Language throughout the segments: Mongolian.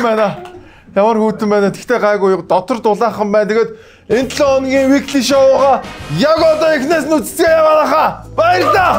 байна. Ямар хүйтэн байна. Тэгтээ гайгүй дотор дулаахан байна. Тэгээд энэ 7 хоногийн weekly show-га яг одоо эхнээс нь үзцгээе манайхаа. Баярлалаа.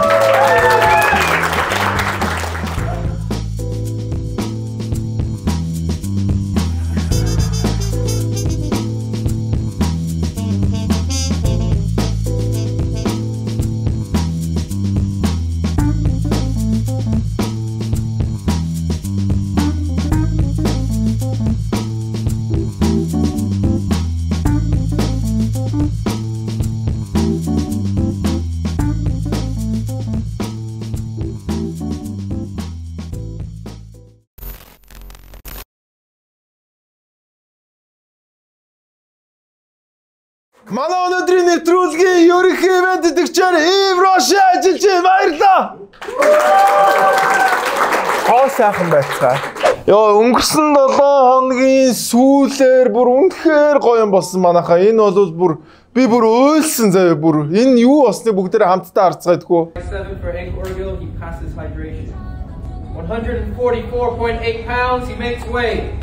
Манай өнөөдрийн нэвтрүүлгийн ерөнхий ивент тэтгэгчээр Ив Роше ажиллаж байна. Баярлалаа. Хоо сайхан байцгаа. Йоо, өнгөрсөн 7 хоногийн сүүлээр бүр үнэхээр гоё юм болсон манайхаа. Энэ бол бүр би бүр уйлсан заяа бүр. Энэ юу болсныг бүгдээрээ хамтдаа харцгаадгүй. 7 for Hank Orgil, he passes hydration. 144.8 pounds, he makes weight.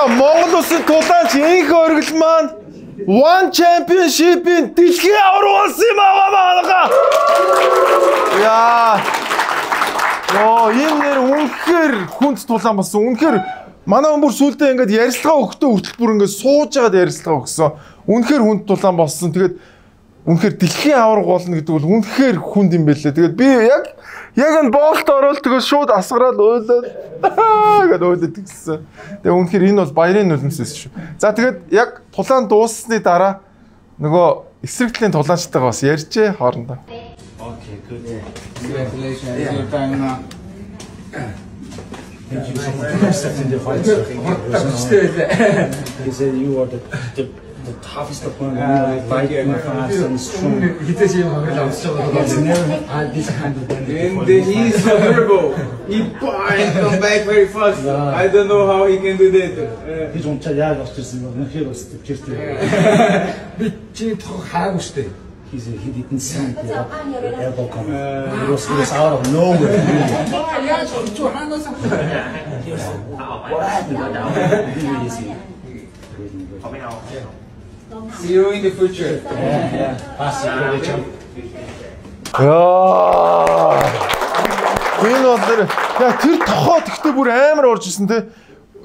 Монгол улсын тулаанч Энх Оргил маань One Championship-ийн дэлхийн аварга болсон юм аа манайхаа. Яа. Йоо, энэ нэр үнэхээр хүнд тулаан болсон. Үнэхээр манай хүн бүр сүүлдээ ингээд ярилцлага өгтөө хүртэл бүр ингээд сууж байгаад ярилцлага өгсөн. Үнэхээр хүнд тулаан болсон. Тэгээд үнэхээр дэлхийн аварга болно гэдэг бол үнэхээр хүнд юм байлээ. Тэгээд би яг энэ боолт ороод тэгээд шууд асгараад уйлаад гэд уйлаад тэгсэн. Тэгээ үнэхээр энэ бол баярын нулимс байсан шүү. За тэгээд яг тулаан дууссаны дараа нөгөө эсрэг талын тулаанчтайгаа бас ярьжээ хоорондоо. Okay, good. Congratulations. Your time now. Thank you so much for accepting the fight. He said you are the toughest opponent, fighting fast and strong. He's never had this kind of damage before. And he's so durable. He and come back very fast. I don't know how he can do that. Би ч яаж орж ирсэн бэ? Үнэхээр бас төвчээртэй. Би чиний тох хаагүй штэ. He said he didn't see the elbow coming. It was out of nowhere. Яаж орж хаанаас авах? What happened? He didn't really see it. See you in the future. Yeah, pass it, champ. Яа. Энэ бол яа тэр тохоо тэгтээ бүр амар орж ирсэн те.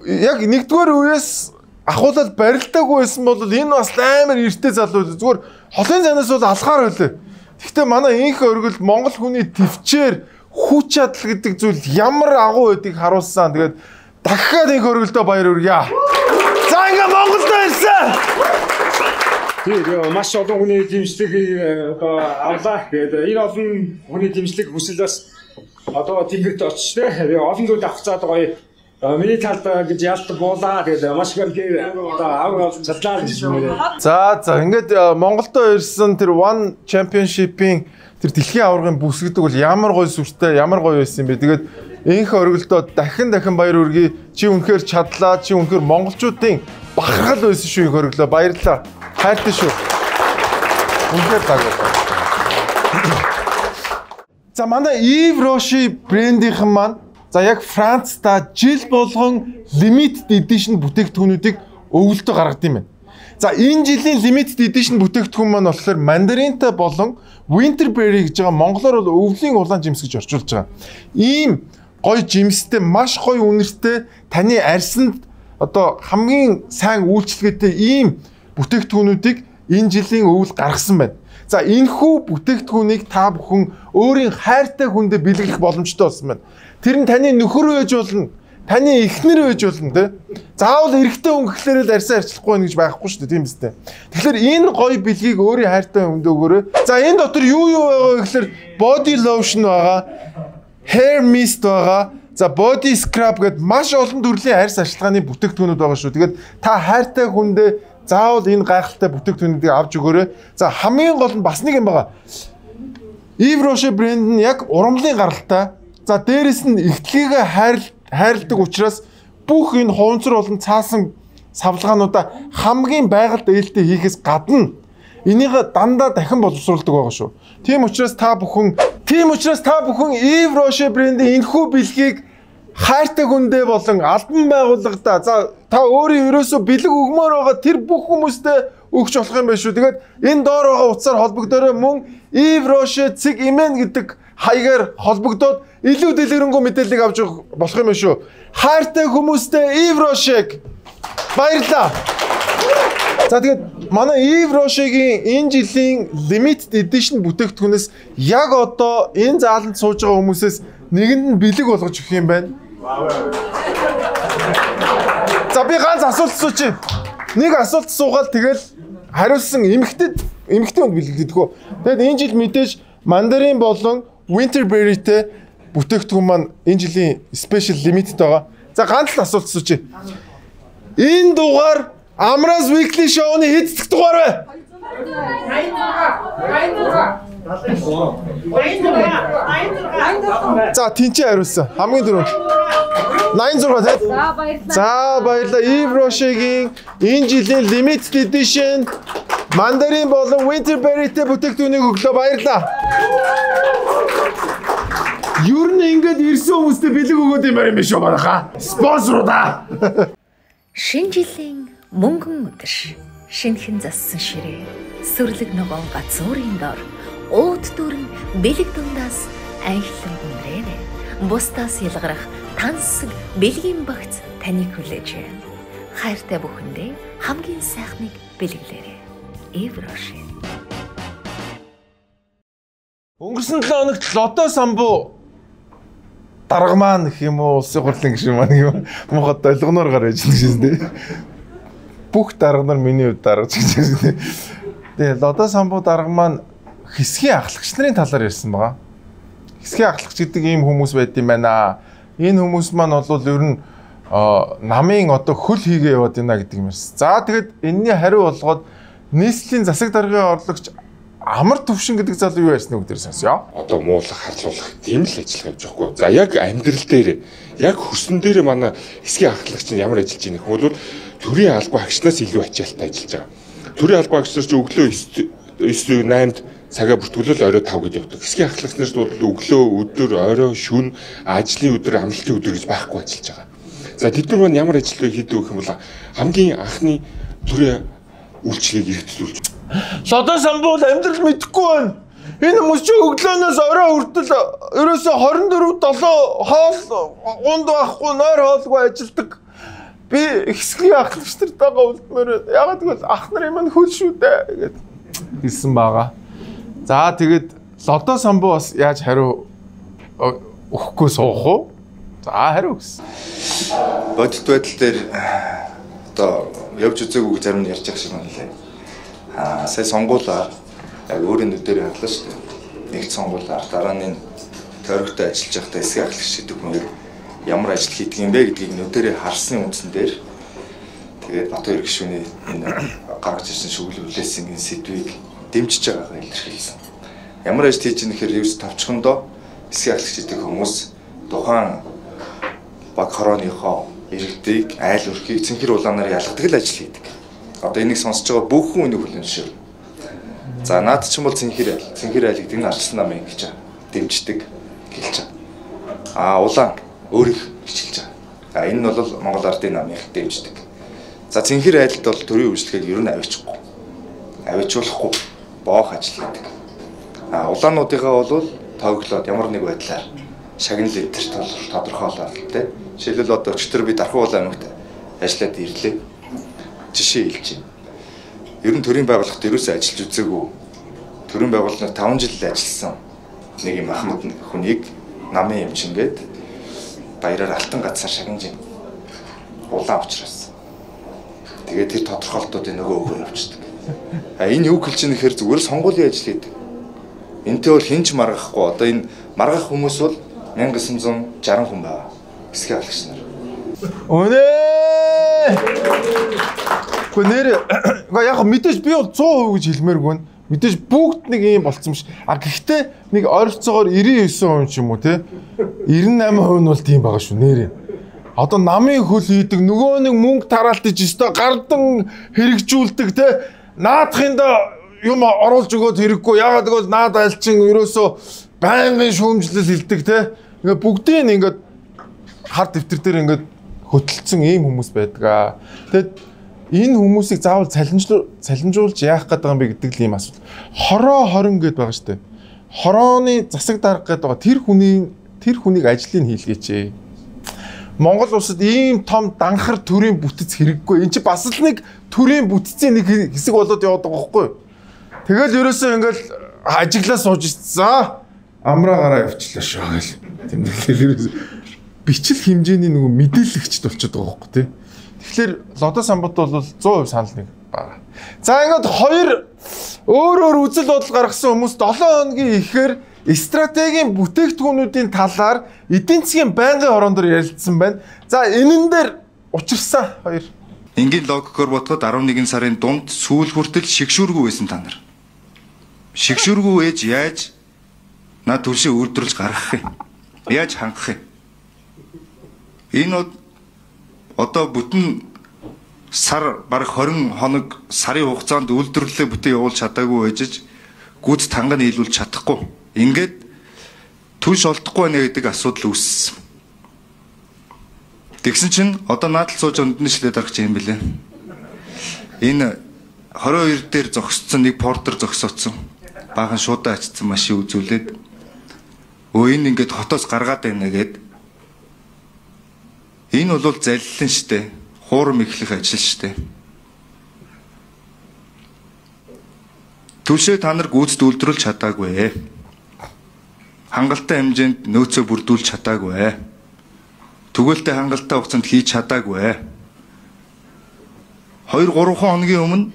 Яг нэгдүгээр үеэс ахуулаад барилдаагүй байсан бол энэ бас амар эртээ залуу. Зүгээр холын занаас бол алхаар байлээ. Тэгтээ манай Энх Оргил Монгол хүний төвчээр хүч чадал гэдэг зүйл ямар агуу байдгийг харуулсан. Тэгээд дахиад Энх Оргилдоо баяр хүргье. За ингээ Монголд ирсэн. Тийм маш олон хүний дэмжлэг одоо авлаа. Тэгээд энэ олон хүний дэмжлэг хүсэл бас одоо тэнгэрт очиж тэ. Олон зүйл авах цаад гоё. Миний талд гэж ялт буулаа. Тэгээд маш их одоо авах чадлаа гэж байна. За за ингээд Монголдо ирсэн тэр One Championship-ийн тэр дэлхийн аваргын бүс гэдэг бол ямар гоё сүртэй, ямар гоё байсан юм бэ. Тэгээд Энх Оргилдоо дахин дахин баяр хүргэе. Чи үнэхээр чадлаа. Чи үнэхээр монголчуудын бахархал байсан шүү Энх Оргилдоо. Баярлалаа. Хайртай шүү. Үнэхээр даг байна. За манай Ив Роши брендийнхэн маань за яг Францта жил болгон limited edition бүтээгдэхүүнүүдийг өвөлдөө гаргадаг юм байна. За энэ жилийн limited edition бүтээгдэхүүн маань болохоор мандаринтай болон winterberry гэж байгаа монголоор бол өвлийн улаан жимс гэж орчуулж байгаа. Ийм гоё жимстэй, маш гоё үнэртэй, таны арьсанд одоо хамгийн сайн үйлчилгээтэй ийм бүтээгдэхүүнүүдийг энэ жилийн өвөл гаргасан байна. За энэхүү бүтээгдэхүүнийг та бүхэн өөрийн хайртай хүндээ бэлэглэх боломжтой болсон байна. Тэр нь таны нөхөр байж болно, таны эхнэр байж болно те. Заавал эрэгтэй хүн гэхлээр л арьсаа арчлахгүй байх гэж байхгүй шүү дээ, тийм биз дээ. Тэгэхээр энэ гоё бэлгийг өөрийн хайртай хүндээ өгөөрэй. За энэ дотор юу юу байгаа вэ гэхлээр body lotion байгаа, hair mist байгаа, за body scrub гэд маш олон төрлийн арьс арчилгааны бүтээгдэхүүнүүд байгаа шүү. Тэгээд та хайртай хүндээ заавал энэ гайхалтай бүтээгдэхүүнүүдийг авч өгөөрэй. За хамгийн гол нь бас нэг юм байгаа. Yves Rocher брэнд нь яг урамлын гаралтай. За дээрэс нь ихтлэгээ хайрладаг учраас бүх энэ хуванцар болон цаасан савлгаануудаа хамгийн байгальд ээлтэй хийхээс гадна энийг дандаа дахин боловсруулдаг байгаа шүү. Тийм учраас та бүхэн Yves Rocher брендийн энэхүү бэлгийг хайртай хүндээ болон албан байгууллагадаа за та өөрийн ерөөсөө бэлэг өгмөр байгаа тэр бүх хүмүүстээ өгч болох юм байна шүү. Тэгээд энэ доор байгаа утсаар холбогдоорой, мөн Yves Rocher цэг имэн гэдэг хаягаар холбогдоод илүү дэлгэрэнгүй мэдээллийг авч болох юм байна шүү. Хайртай хүмүүстээ Yves Rocher-г баярлалаа. За тэгээд манай Yves Rocher-гийн энэ жилийн limited edition бүтээгдэхүүнээс яг одоо энэ зааланд сууж байгаа хүмүүсээс нэгэнд нь бэлэг болгож өгөх юм байна. За би ганц асуулт асуучих. Нэг асуулт асуугаад тэгэл хариулсан эмэгтэй хүнд бэлэгддэг. Тэгээд энэ жил мэдээж мандарин болон winterberry-тэй бүтээгдэхүүн маань энэ жилийн special limited байгаа. За ганц л асуулт асуучих. Энэ дугаар Amraz Weekly Show-ны хэд дэх дугаар вэ? 86. За тэнцээ хариулсан. Хамгийн түрүүнд 86 тийм. За баярлалаа. За баярлалаа. Yves Rocher-гийн энэ жилийн limited edition мандарин болон winterberry-тэй бүтээгдэхүүнийг өглөө баярлалаа. Ер нь ингээд ирсэн хүмүүстээ бэлэг өгөөд юм байна шүү манайхаа. Спонсорудаа. Шинэ жилийн мөнгөн өдөр, шинэхэн зассан ширээ, сүрлэг ногоон гацуурын дор, уут дүүрэн бэлэг дундаас анхлан үнрэнэ. Бусдаас ялгарах тансаг бэлгийн багц таныг хүлээж байна. Хайртай бүхэндээ хамгийн сайхныг бэлэглээрэй. Yves Rocher. Өнгөрсөн 7 хоногт Лодой самбуу дарга маань гэх юм уу, улсын хурлын гишүүн маань юм муухай долгоноор гарч ижил гэсэн дээ. Бүх дарга нар миний хувьд даргаж гэж байна. Тэгээ Лодой самбуу дарга маань хэсгийн ахлагч нарын талаар ярьсан байгаа. Хэсгийн ахлагч гэдэг ийм хүмүүс байд юм байна. Энэ хүмүүс маань бол ер нь намын одоо хөл хийгээ яваад байна гэдэг юм ярьсан. За тэгэд энэний хариу болгоод нийслэлийн засаг даргын орлогч Амар Төвшин гэдэг залуу юу ярьсан үг дээр сонсъё. Одоо муулах, харлуулах тийм л ажиллагаа явж байгаа хгүй. За яг амьдрал дээр, яг хөрсөн дээр манай хэсгийн ахлагч нь ямар ажиллаж байгаа нөх бол төрийн албан агчнаас илүү ачаалттай ажиллаж байгаа. Төрийн албан агч нар чи өглөө 9 8-нд цагаа бүртгүүлэл орой 5 гэж явдаг. Хэсгийн ахлагч нарт бол өглөө, өдөр, орой, шөнө, ажлын өдөр, амралтын өдөр гэж байхгүй ажиллаж байгаа. За тэд нар маань ямар ажил хийдэг гэх юм бол хамгийн анхны төрийн үйлчлэгийг эргэтүүлж. Лодой самбуу бол амьдрал мэдэхгүй байна. Энэ хүмүүс чи өглөөнөөс орой хүртэл ерөөсөө 24/7 хоол унд байхгүй, нойр хоолгүй ажилладаг. Би хэсгийн ахлагч нартайгаа үлдмээр байна. Ягаад гэвэл ах нарын маань хөл шүү дээ гэд хэлсэн байгаа. За тэгээд Лодой самбуу бас яаж хариу өгөхгүй суух уу? За хариу өгсөн. Бодит байдал дээр одоо явж үзээгүй зарим нь ярьж байгаа шиг байна лээ. Аа сая сонгуулаар яг өөрийн нүдээр харлаа шүү дээ. Нэгт сонгуулаар дараа нь тойрогтой ажиллаж байхдаа хэсэг ахлагч гэдэг хүн яг ямар ажил хийдэг юм бэ гэдгийг нүдэрээ харсан үндсэн дээр тэгээд Батбаяр гишүүний энэ гаргаж ирсэн шүглэн хүлээсэн энэ сэдвийг дэмжиж байгаагаа илэрхийлсэн. Ямар ажил хийж ийм гэхээр ерөөс товчхондоо хэсэг ахлагч гэдэг хүмүүс тухайн баг хорооныхоо иргэдийг айл өрхийг цэнхэр улаанаар ялгадаг л ажил хийдэг. Одоо энийг сонсож байгаа бүх хүн энийг хүлээн зөвшөөр. За наад чинь бол цэнхэр айл. Цэнхэр айл гэдэг нь арчсан намын гэж дэмждэг хэлж байгаа. Аа улаан өөрийг хичээлж байгаа. А энэ нь бол Монгол Ардын намыг дэмждэг. За цэнхэр айлд бол төрийн үйлчлэгийг ер нь аваачихгүй. Аваачуулахгүй боох ажил хийдэг. А улаануудыгаа бол тоглоод ямар нэг байдлаар шагнал эдэр тодорхойлоод тэ. Жишээлбэл одоо өчтөр би Дархуу улаан аймагт ажиллаад ирлээ. Жишээ хэлж байна. Ер нь төрийн байгууллагт ерөөсөө ажиллаж үзээгүй. Төрийн байгууллагт 5 жил ажилласан нэг юм ахмад хүнийг намын юм чингээд баяраар алтан гацаар шагнаж байна. Улаан учраас. Тэгээд тэр тодорхойлтуудын нөгөө өгөө явчихдаг. А энэ юу хэлж байгаа нэхэр зүгээр сонгуулийн ажил хийдэг. Энтэй бол хэн ч маргахгүй. Одоо энэ маргах хүмүүс бол 1960 хүн байгаа. Хэсгийн ахлагч нар. Үнэ! Гэхдээ нэр яг мэдээж би бол 100% гэж хэлмээргүй. Мэдээж бүгд нэг ийм болцсон биш. А гэхдээ нэг ойролцоогоор 99% ч юм уу те 98% нь бол тийм байгаа шүү нэрээ. Одоо намын хөл хийдэг, нөгөө нэг мөнгө тараалт иж өстой гардан хэрэгжүүлдэг те наадахында юм оруулж өгөөд хэрэггүй. Яагаад гэвэл наад альчин ерөөсөө байнгын шүүмжлэл хилдэг те. Ингээ бүгдийг ингээд хар дэвтэр дээр ингээд хөтөлцсөн ийм хүмүүс байдаг. Тэгэд энэ хүмүүсийг заавал цалинжуулж яах гээд байгаа юм бэ гэдэг л ийм асуудал. Хороо 20 гээд байгаа шүү дээ. Хорооны засаг дарга гээд байгаа тэр хүнийг ажлыг хийлгээч. Монгол улсад ийм том данхар төрийн бүтэц хэрэггүй. Энд чи бас л нэг төрийн бүтцийн нэг хэсэг болоод яваад байгаа байхгүй юу? Тэгэл ерөөсөө ингээл ажиглаа сууж ирсэн. Амраа гараа явчлаа шүү гэл. Тэмдэглэл ерөөсөө бичил хэмжээний нөгөө мэдээлэгчд болчиход байгаа байхгүй тий. Тэгэхээр Лодо самбат бол 100% санал нэг байгаа. За ингээд хоёр өөр өөр үзэл бодол гаргасан хүмүүс 7 хоногийн ихээр стратегийн бүтээгдэхүүнүүдийн талаар эдийн засгийн байнгын хорон дээр ярилцсан байна. За энэн дээр учирсан хоёр. Энгийн логикоор бодоход 11 сарын дунд сүүл хүртэл шигшүүргүй байсан та нар. Шигшүүргүй ээж яаж над түлшээ үйлдвэрлэж гаргах юм? Яаж хангах юм? Энэ одоо бүтэн сар бараг 20 хоног сарын хугацаанд үйлдвэрлэлээ бүтэн явуулж чадаагүй байжж гүйц танга нийлүүлж чадахгүй. Ингээд түлш олдохгүй байна гэдэг асуудал үүссэн. Тэгсэн чинь одоо наадал сууж өндөн шилээ дарах юм бэлээ. Энэ 22 дээр зогсцсон нэг портер зогсооцсон. Баахан шуудаа ачсан машин үзүүлээд өө энэ ингээд хотоос гаргаад байна гэд. Энэ бол заллин штэ. Хуурам эхлэх ажил штэ. Түлшээ та нар гүйцэд үйлдвэрлэж чадаагүй. Хангалттай хэмжээнд нөөцөө бүрдүүлж чадаагүй. Түгээлтэй хангалттай хугацаанд хийж чадаагүй. 2-3 хоногийн өмнө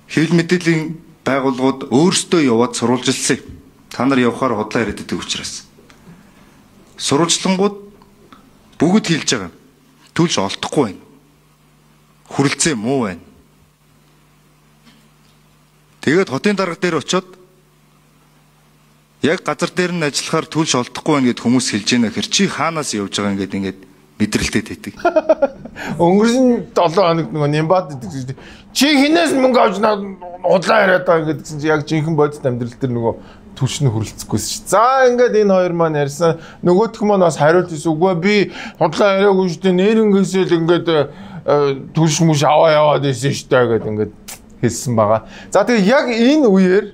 хэвлэл мэдээллийн байгууллагууд өөрсдөө яваад сурвалжилсан. Та нар явхаар худлаа яриад байдаг учраас. Сурвалжлангууд бүгд хэлж байгаа. Түлш олдохгүй байна. Хүрэлцээ муу байна. Тэгээд хотын дарга дээр очиод яг газар дээр нь ажиллахаар түлш олдохгүй байна гэд хүмүүс хэлж байна гэхэр чи хаанаас явж байгаа ингээд ингээд мэдрэлтэй байдаг. Өнгөрсөн 7 хоног нөгөө Нимбад гэдэг чи хинээс мөнгө авч худлаа яриад байгаа гэдгсэн чи яг жинхэнэ бодит амьдрал дээр нөгөө түлш нь хүрэлцэхгүйсэн чи. За ингээд энэ хоёр маань ярьсан. Нөгөөх маань бас хариулт хийсэн. Үгүй би худлаа яриаггүй шүү дээ. Нэрнгээсээ л ингээд түлш мүш аваа яваад исэн шүү дээ гэд ингээд хэлсэн байгаа. За тэгээ яг энэ үеэр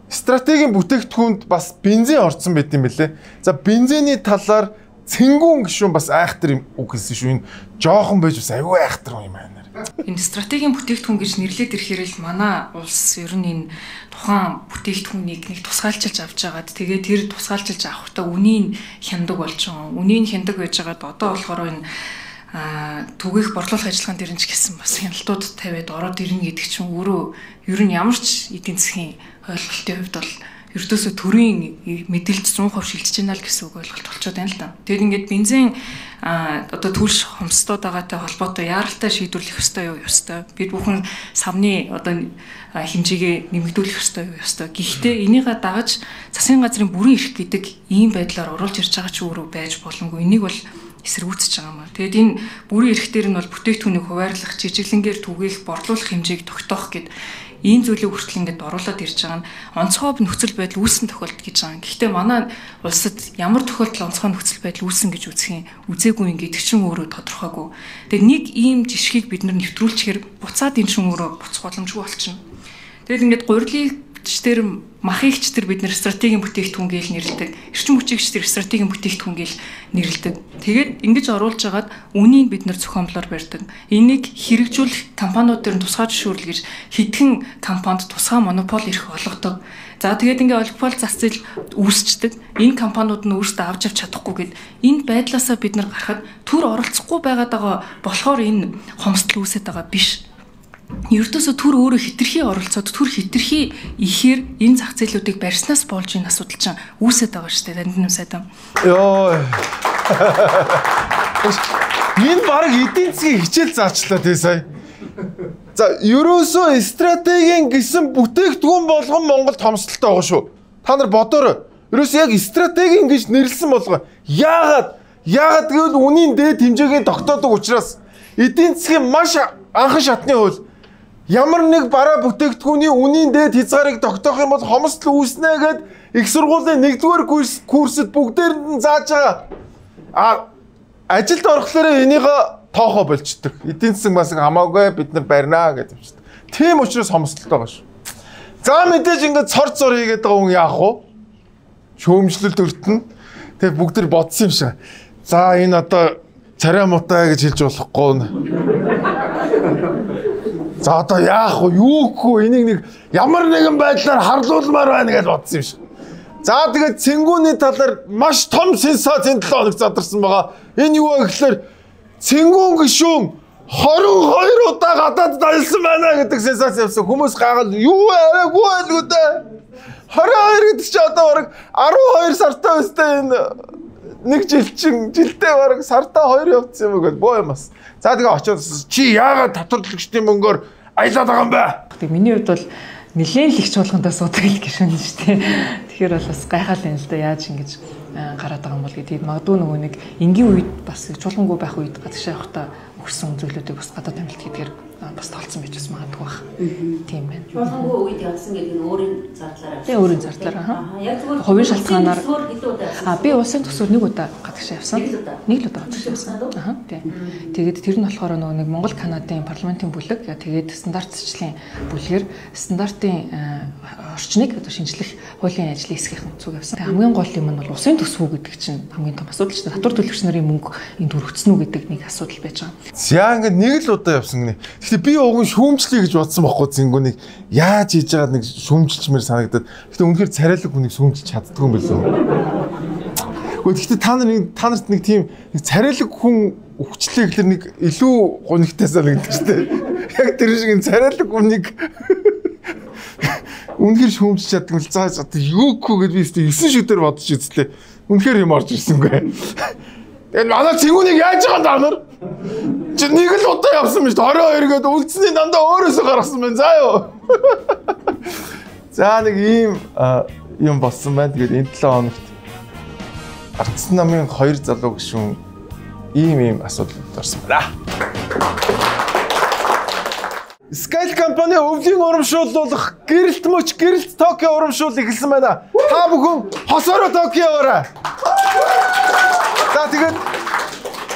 стратегийн бүтээгдэхүүнд бас бензин орсон байт юм бэлээ. За бензиний талаар цэнгүүн гişүн бас айхтар үг хэлсэн шүү. Энэ жоохон байж бас аюу айхтар юм байна. Энэ стратегийн бүтээгдэхүүн гэж нэрлээд ирэхээр л манай улс ер нь энэ тухайн бүтээгдэхүүнийг нэг тусгаалчилж авч байгаад тэгээ тэр тусгаалчилж авахдаа үнийг хяндаг болж байгаа. Үнийг хяндаг байж байгаад одоо болохоор энэ түгээх борлуулах ажиллагаан дээр нь ч гэсэн бас хяналтууд тавиад ороод ирнэ гэдэг чинь өөрөө ер нь ямар ч эдийн засгийн ойлголтын хувьд бол ердөөсөө төрийн мэдээлэлд 100% шилжиж байна л гэсэн үг ойлголт болчиход байна л да. Тэгэд ингээд бензин одоо түлш хомсдоод байгаатай холбоотой яаралтай шийдвэрлэх ёстой юу ёстой. Бид бүхэн савны одоо хэмжээгээ нэмэгдүүлэх ёстой юу ёстой. Гэхдээ энийгээ дагаж засгийн газрын бүрэн эрх гэдэг ийм байдлаар оруулж ирж байгаа ч өөрөө байж боломгүй. Энийг бол эсэргүүцэж байгаа юм аа. Тэгэд энэ бүрэн эрх дээр нь бол бүтээгдэхүүнийг хуваарлах, жижиглэнгээр түгээх, борлуулах хэмжээг тогтоох гэд ийм зүйлийг хүртэл ингээд оруулаад ирж байгаа нь онцгой нөхцөл байдал үүссэн тохиолдол гэж байгаа. Гэхдээ манай улсад ямар тохиолдол онцгой нөхцөл байдал үүссэн гэж үзэх юм үзээгүй юм гэдэг чинь өөрөө тодорхойгүй. Тэгээд нэг ийм жишгийг бид нар нэвтрүүлчихээр буцаад энэ чинь өөрөө буцах боломжгүй болчихно. Тэгээд ингээд гурилыгч дээр махыгч тэр бид нэр стратегийн бүтээгдэхүүн гээл нэрлэдэг. Эрчим хүчигч тэр стратегийн бүтээгдэхүүн гээл нэрлэдэг. Тэгээд ингэж оруулж агаад үнийг бид нэр зохиомлоор барьдаг. Энийг хэрэгжүүлэх компаниуд дээр нь тусгай зөвшөөрөл гэж хэдхэн компанид тусгай монопол эрх олгодог. За тэгээд ингээ олигопол зах зээл үүсчдэг. Энэ компаниуд нь өөрсдөө авч явж чадахгүй гэд энэ байдлаасаа бид нар гарахад төр оролцохгүй байгаад байгаа болохоор энэ хомсдол үүсээд байгаа биш. Ердөөсөө төр өөрөө хитрхи оролцоод төр хитрхи ихээр энэ зах зээлүүдийг барьснаас болж энэ асуудал чинь үүсээд байгаа шүү дээ. Танд сайдан. Йоо. Энэ баг эдийн засгийн хичээл заачлаа тий сая. За ерөөсөө стратегийн гэсэн бүтээгдэхүүн болгон Монголд хомсдолтой байгаа шүү. Та нар бодоорой. Ерөөсөө яг стратегийн гэж нэрлсэн болгоо. Яагаад? Яагаад гэвэл үнийн дээд хэмжээгийн тогтоодог учраас эдийн засгийн маш анхан шатны хууль ямар нэг бараа бүтээгдэхүүний үнийн дээд хязгаарыг тогтоох юм бол хомсдол үүснэ гэд их сургуулийн 1-р курсэд бүгдээрэнд нь зааж байгаа. А ажилд орохлоороо энийг тоохоо болчдөг. Эдийн засаг бас хамаагүй бид нар барина гэж явчихдаг. Тийм учраас хомсдолтой байгаа шүү. За мэдээж ингээд цор цор хийгээд байгаа хүн яах вэ? Шөөмжлөлт өртөн. Тэгээ бүгд тэр бодсон юм шиг. За энэ одоо царай муутай гэж хэлж болохгүй. За одоо яах вэ? Юу гэх вэ? Энийг нэг ямар нэгэн байдлаар харлуулмаар байна гэж бодсон юм шиг. За тэгээд цэнгүүний талаар маш том сенсац энэ 7 хоног задарсан байгаа. Энэ юу вэ гэхээр цэнгүүн гишүүн 22 удаа гадаадд аялсан байна гэдэг сенсац явсан. Хүмүүс гайхал юу арайгүй байлгүй дээ. 22 гэдэг чи одоо бараг 12 сартай өстэй энэ нэг жил чин жилдээ бараг сартаа 2 явцсан юм уу боо юм бас. За тэгээ очиод чи яагаад татварлагчдын мөнгөөр аялаад байгаа юм бэ? Тэгээ миний хувьд бол нэлээд л их чуулгандаа суудаг л гишүүн шүү дээ. Тэгэхээр бол бас гайхал юм л да яаж ингэж гараад байгаа юм бол гэдэг. Магадгүй нөгөө нэг энгийн үед бас чуулгангүй байх үед гадагшаа явахдаа өгсөн зүйлүүдийг бас гадаад амилт гэдгээр бас толцсон байж бас магадгүй байх. Тийм байна. Чуулгангүй үед явсан гэдэг нь өөрийн зардлаар. Тийм өөрийн зардлаар. Аа. Яг зүгээр хувийн шалтгаанаар би улсын төсвөр нэг удаа гадагшаа явсан. Нэг л удаа гадагшаа явсан. Аа тийм. Тэгээд тэр нь болохоор нөгөө нэг Монгол Канадын парламентын бүлэг тэгээд стандартчлалын бүлгээр стандартын орчныг одоо шинжлэх хуулийн ажлын хэсгийнхэн цуг явсан. Тэгээд хамгийн гол юм нь бол улсын төсвөө гэдэг чинь хамгийн том асуудал чинь татвар төлөгч нарын мөнгө энд өргөцсөн үү гэдэг нэг асуудал байж байгаа. За ингээд нэг л удаа явсан гинэ. Гэхдээ би уг нь шүүмжлэе гэж бодсон байхгүй цэнгүүнийг яаж хийж байгаад нэг шүүмжилчмээр санагдаад. Гэхдээ үнэхээр царайлаг хүнийг шүүмжилж чаддгүй юм билүү. Гэхдээ та нарт нэг тийм нэг царайлаг хүн өвчлээ гэхэлэр нэг илүү гунигтай санагддаг шүү дээ. Яг тэр шиг энэ царайлаг хүнийг үнэхээр шүүмжилж чаддаг л за одоо юу гэх вэ гэж би 9 шүдээр бодож үзлээ. Үнэхээр юм орж ирсэнгүй. Тэгээд манай цэнгүүнийг яаж байгаа та нар? Чи нэг л удаа явсан биз 22 гээд үлдсэний дандаа өөрөөсөө гаргасан байна. За юу. За нэг ийм юм болсон байна. Тэгээд энэ 7 хоногт Ардсан намын 2 залуу гишүүн ийм асуудал орсон байна. Skyl компани өвлийн урамшууллах гэрэлт мөч гэрэлт Токио урамшуул эхэлсэн байна. Та бүхэн хосоороо Токио яваарай. За тэгээд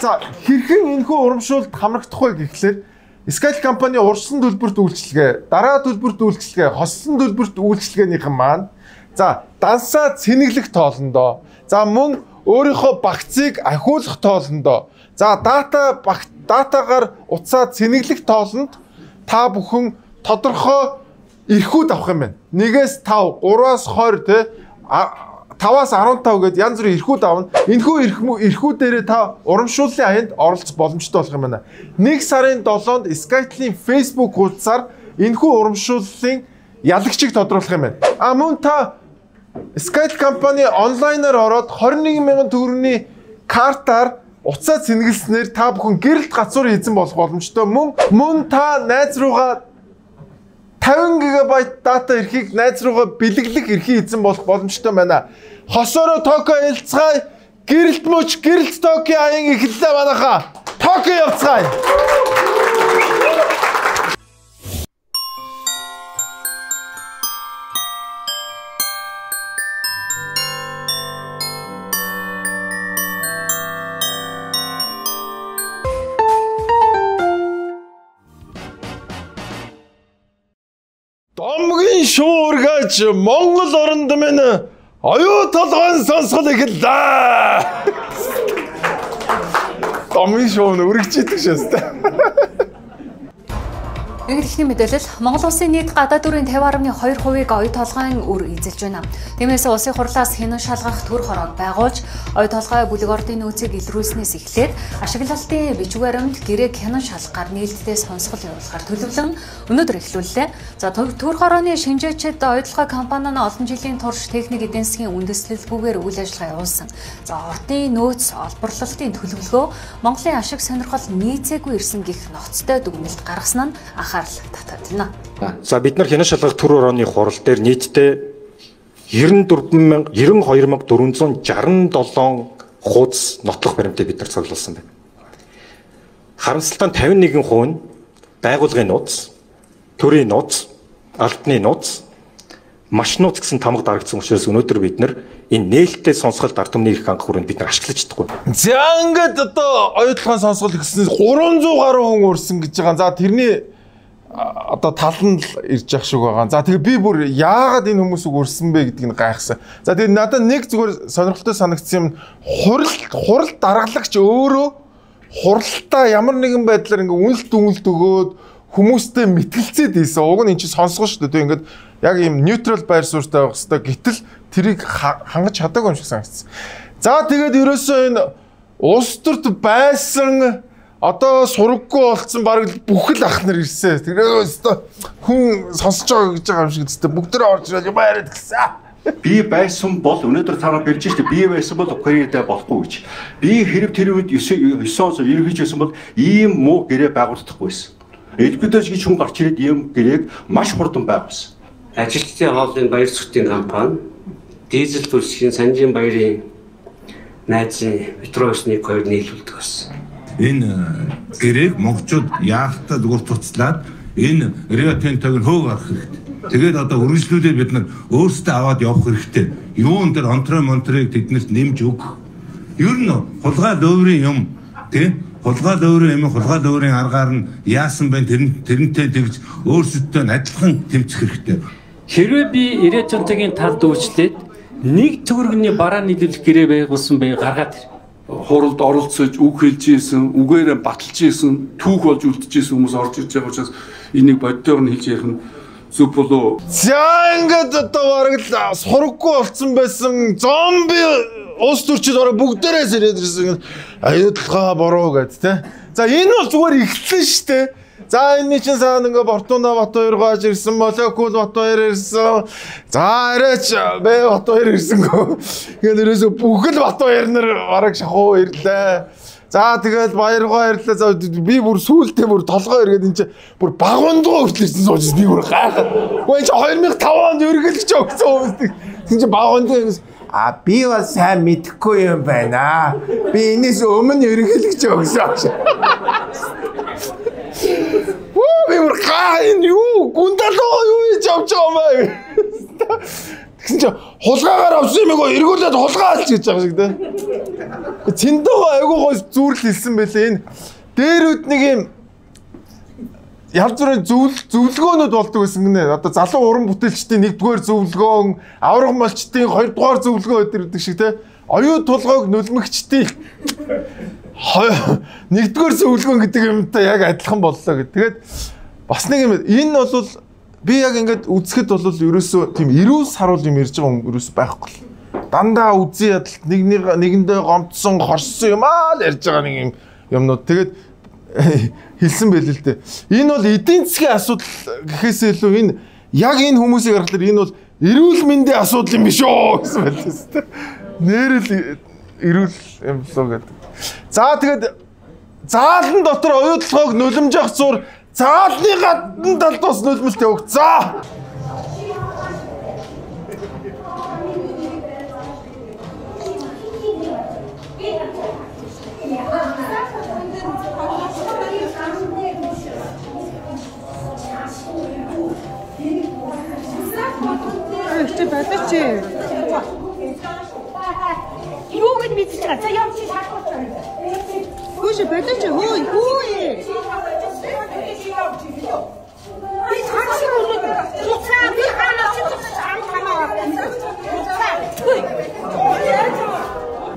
за хэрхэн энэхүү урамшуулд хамрагдах вэ гэхлээр Skyl компани урьдчилан төлбөрт үйлчилгээ, дараа төлбөрт үйлчилгээ, хоссон төлбөрт үйлчилгээнийхэн маань за дансаа цэнэглэх тоолондоо, за мөн өөрийнхөө багцыг ахиулах тоолондоо, за датагаар утсаа цэнэглэх тоолонд та бүхэн тодорхой эрхүүд авах юм байна. 1-ээс 5, 3-аас 20 те 5-аас 15 гээд янз бүрийн эрхүүд авна. Энэхүү эрхүүдээрээ та урамшууллын аянд оролцох боломжтой болох юм байна. 1 сарын 7-нд Skytel-ийн Facebook хуудасаар энэхүү урамшууллын ялагчийг тодруулах юм байна. А мөн та Skytel компани онлайнаар ороод 21,000 төгрөгийн картаар утсаа цэнгэлснээр та бүхэн гэрэлт гацуурын эзэн болох боломжтой. Мөн та найз руугаа 50 ГБ дата эрхийг найз руугаа бэлэглэх эрхийн эзэн болох боломжтой байна. Хосоороо Токио ялцгаая. Гэрэлт мөч гэрэлт Токио аян эхэллээ манайхаа. Токио явцгаая. Домгийн шуургач Монгол оронд минь оюу толгойн сонсгол эхэллээ. Домгийн шуу нь өргөж идэг шээ. Нэг ихний мэдээлэл Монгол улсын нийт гадаад өрийн 50.2%-ийг оюу толгойн үр эзэлж байна. Тиймээс улсын хурлаас хянан шалгах төр хороог байгуулж, оюу толгой бүлэг ордын нөөцийг илрүүлснээс эхлээд ашиглалтын бичиг баримт гэрээг хянан шалгахаар нийлдэлтэй сонсгол явуулахар төлөвлөн өнөөдөр эхлүүллээ. За төр хорооны шинжээчид оюу толгой компани нь олон жилийн турш техник эдийн засгийн үндэслэлгүйгээр үйл ажиллагаа явуулсан. За ордын нөөц олборлолтын төлөвлөгөө Монголын ашиг сонирхол нийцээгүй ирсэн гэх ноцтой дүгнэлт гаргасан нь анхаарал анхаарал татна. За бид нар хянан шалгах төр орооны хурал дээр нийтдээ 94 92467 хуудас нотлох баримтыг бид нар цуглуулсан байна. Харамсалтай нь 51% нь байгууллагын нууц, төрийн нууц, албаны нууц, маш нууц гэсэн тамга дарагдсан учраас өнөөдөр бид нар энэ нээлттэй сонсголт ард түмний эрх хангах хүрээнд бид нар ашиглаж чадахгүй. За ингээд одоо оюутлогын сонсгол гэсэн 300 гаруй хүн урьсан гэж байгаа. За тэрний одоо тал нь л ирж явах шиг байгаа. За тэгээ би бүр яагаад энэ хүмүүсийг урьсан бэ гэдгийг нь гайхсан. За тэгээ надад нэг зүгээр сонирхолтой санагдсан юм, хурал дарглагч өөрөө хуралдаа ямар нэгэн байдлаар ингээ үнэлт үнэлт өгөөд хүмүүстэй мэтгэлцээд ийсэн. Уг нь эн чинь сонсгоо шүү дээ. Ингээд яг ийм neutral байр суурьтай байх хэвээр, гэтэл тэрийг хангаж чадаагүй юм шиг санагдсан. За тэгээд ерөөсөө энэ улс төрт байсан, одоо сураггүй болцсон бараг бүх л ах нар ирсэн. Тэр өстө хүн сонсож байгаа гэж байгаа юм шиг зү бүгдээ орж ирээд юм яриад гисэн. Би байсан бол өнөөдөр цаараа бэлж штэ, би байсан бол Украинтай болохгүй гэж. Би хэрэг тэр үед 9 ерөнхийж байсан бол ийм муу гэрээ байгуулдахгүй байсан. Элбэдэж гэж хүн гарч ирээд ийм гэрээг маш хурдан байгуулсан. Ажилтны хоолын баяр зүтийн компани, дизель төрсгийн Санжин баярын найзын метро 1 2 нийлүүлдэг байсан. Энэ гэрээг монголчууд яахтаа зүгээр цуцлаад энэ Рио Тинтог нь хөөх гарах хэрэгтэй. Тэгээд одоо үргэлжлүүлээд бид нар өөрсдөө аваад явах хэрэгтэй. Юун дээр онтрой монтрыг тэднэрт нэмж өгөх. Ер нь хулгай лөөврийн юм, тий, хулгай лөөврийн юм, хулгай лөөврийн аргаар нь яасан бэ, тэрнтэй тэгж өөрсөдтэй адилхан тэмцэх хэрэгтэй. Хэрвээ би Рио Тинтогийн талд үйлчлээд нэг төгрөгийн бараа нийлүүлэх гэрээ байгуулсан бэ, гаргаад хуралд оролцож, үг хэлж ийсэн, үгээрээ баталж ийсэн, түүх болж үлдэж ийсэн хүмүүс орж ирж байгаа учраас энийг боддоор нь хэлж ярих нь зөв болов. За ингээд одоо бараг л сураггүй болцсон байсан зомби улс төрчид бараг бүгдээрээ сэрээд ирсэн. Аюулгаа буруу гэд тэ. За энэ бол зүгээр эхэлсэн шүү дээ. За энэний чинь саан ингээ Бортуна Бат хоёр гоож ирсэн, Молекул Бат хоёр ирсэн. За арайч Б Бат хоёр ирсэнгөө. Тэгээд ерөөсө бүхэл Бат хоёр нар бараг шахуу ирлээ. За тэгэл баяргаа ирлээ. За би бүр сүултээ бүр толгой эргээд энэ чинь бүр багундгоо хүртэл ирсэн сууж, би бүр гайхаад. Үгүй, энэ чинь 2005 онд ерөнхийлөгч өгсөн хүмүүс. Тэгин чинь багундгоо юм. А би бас сайн мэдэхгүй юм байна. Би энэс өмнө ерөнхийлөгч өгсөн. Вөө, би бүр гаа, энэ юу гүндалуу юу хийж явж байгаа юм бэ? Тэгсэн чинь хулгайгаар авсан юм аа, эргүүлээд хулгай алж гэж байгаа шиг те. Цэндөө айгуу гой зүрл хэлсэн байлээ. Энэ дээрүүд нэг юм янз бүрийн зөвлөгөөнүүд болдог байсан гинэ. Одоо залуу уран бүтээлчдийн нэгдүгээр зөвлөгөөн, авраг молчдын хоёрдугаар зөвлөгөө өдр гэдэг шиг те. Оюу тулгойг нулимгчдийн нэгдүгээр зөвлөгөөн гэдэг юмтай яг адилхан боллоо гэд. Тэгээд бас нэг юм, энэ бол би яг ингээд үзэхэд бол ерөөсөө тийм эрүүл саруул юм ярьж байгаа юм ерөөсөө байхгүй л. Дандаа үзий ядалт, нэг нэг нэгэндээ гомдсон, хорссон юм аа л ярьж байгаа нэг юм юмнууд. Тэгээд хэлсэн байл л дээ. Энэ бол эдийн засгийн асуудал гэхээсээ илүү энэ яг энэ хүмүүсийг харахад энэ бол эрүүл мэндийн асуудал юм биш үү гэсэн байл л дээ. Нэрэл эрүүл юм болоо гэдэг. За тэгээд заалан дотор оюутлогыг нулимжих зур заалны гадна талд бас нулимлт явагдсан. Чи болооч. Юу гэж мэдчихэж байгаа. За яв, чи шалгууч. Хөөш, болооч, хөө хөө. Би такси өрөөд. Хуцаа, би хаана чи ам хамаа. Хуцаа.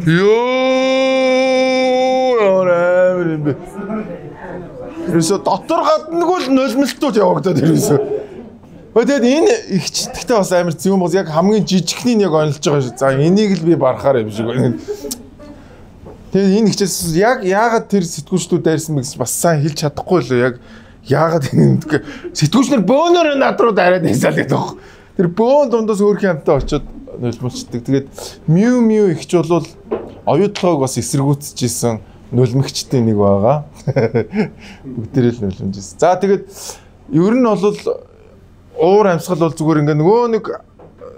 Йоо, ямар амар юм бэ. Ерөөсө дотор гаднаггүй л нулимлтууд явагдаад ерөөсө. Тэгээд энэ их гэхдээ бас амар зөв юм, яг хамгийн жижигхнийг яг онилж байгаа шүү. За энийг л би барахаар юм шиг байна. Тэгээд энэ хичээс яг яагаад тэр сэтгүүлчдүүд дайрсан бэ гэж бас сайн хэлж чадахгүй л, яг яагаад энэ сэтгүүлч нар бөөнөр над руу дайраад байсан л гэдэг баг. Тэр бөөн дундаас өөрхийн амтаа очиод нулимлчдаг. Тэгээд Мю Мю ихч бол оюутлогыг бас эсэргүүцчихсэн нулимгчдын нэг байгаа. Бүгдээрээ л нулимжсэн. За тэгээд Ер нь бол уур амьсгал бол зүгээр ингээ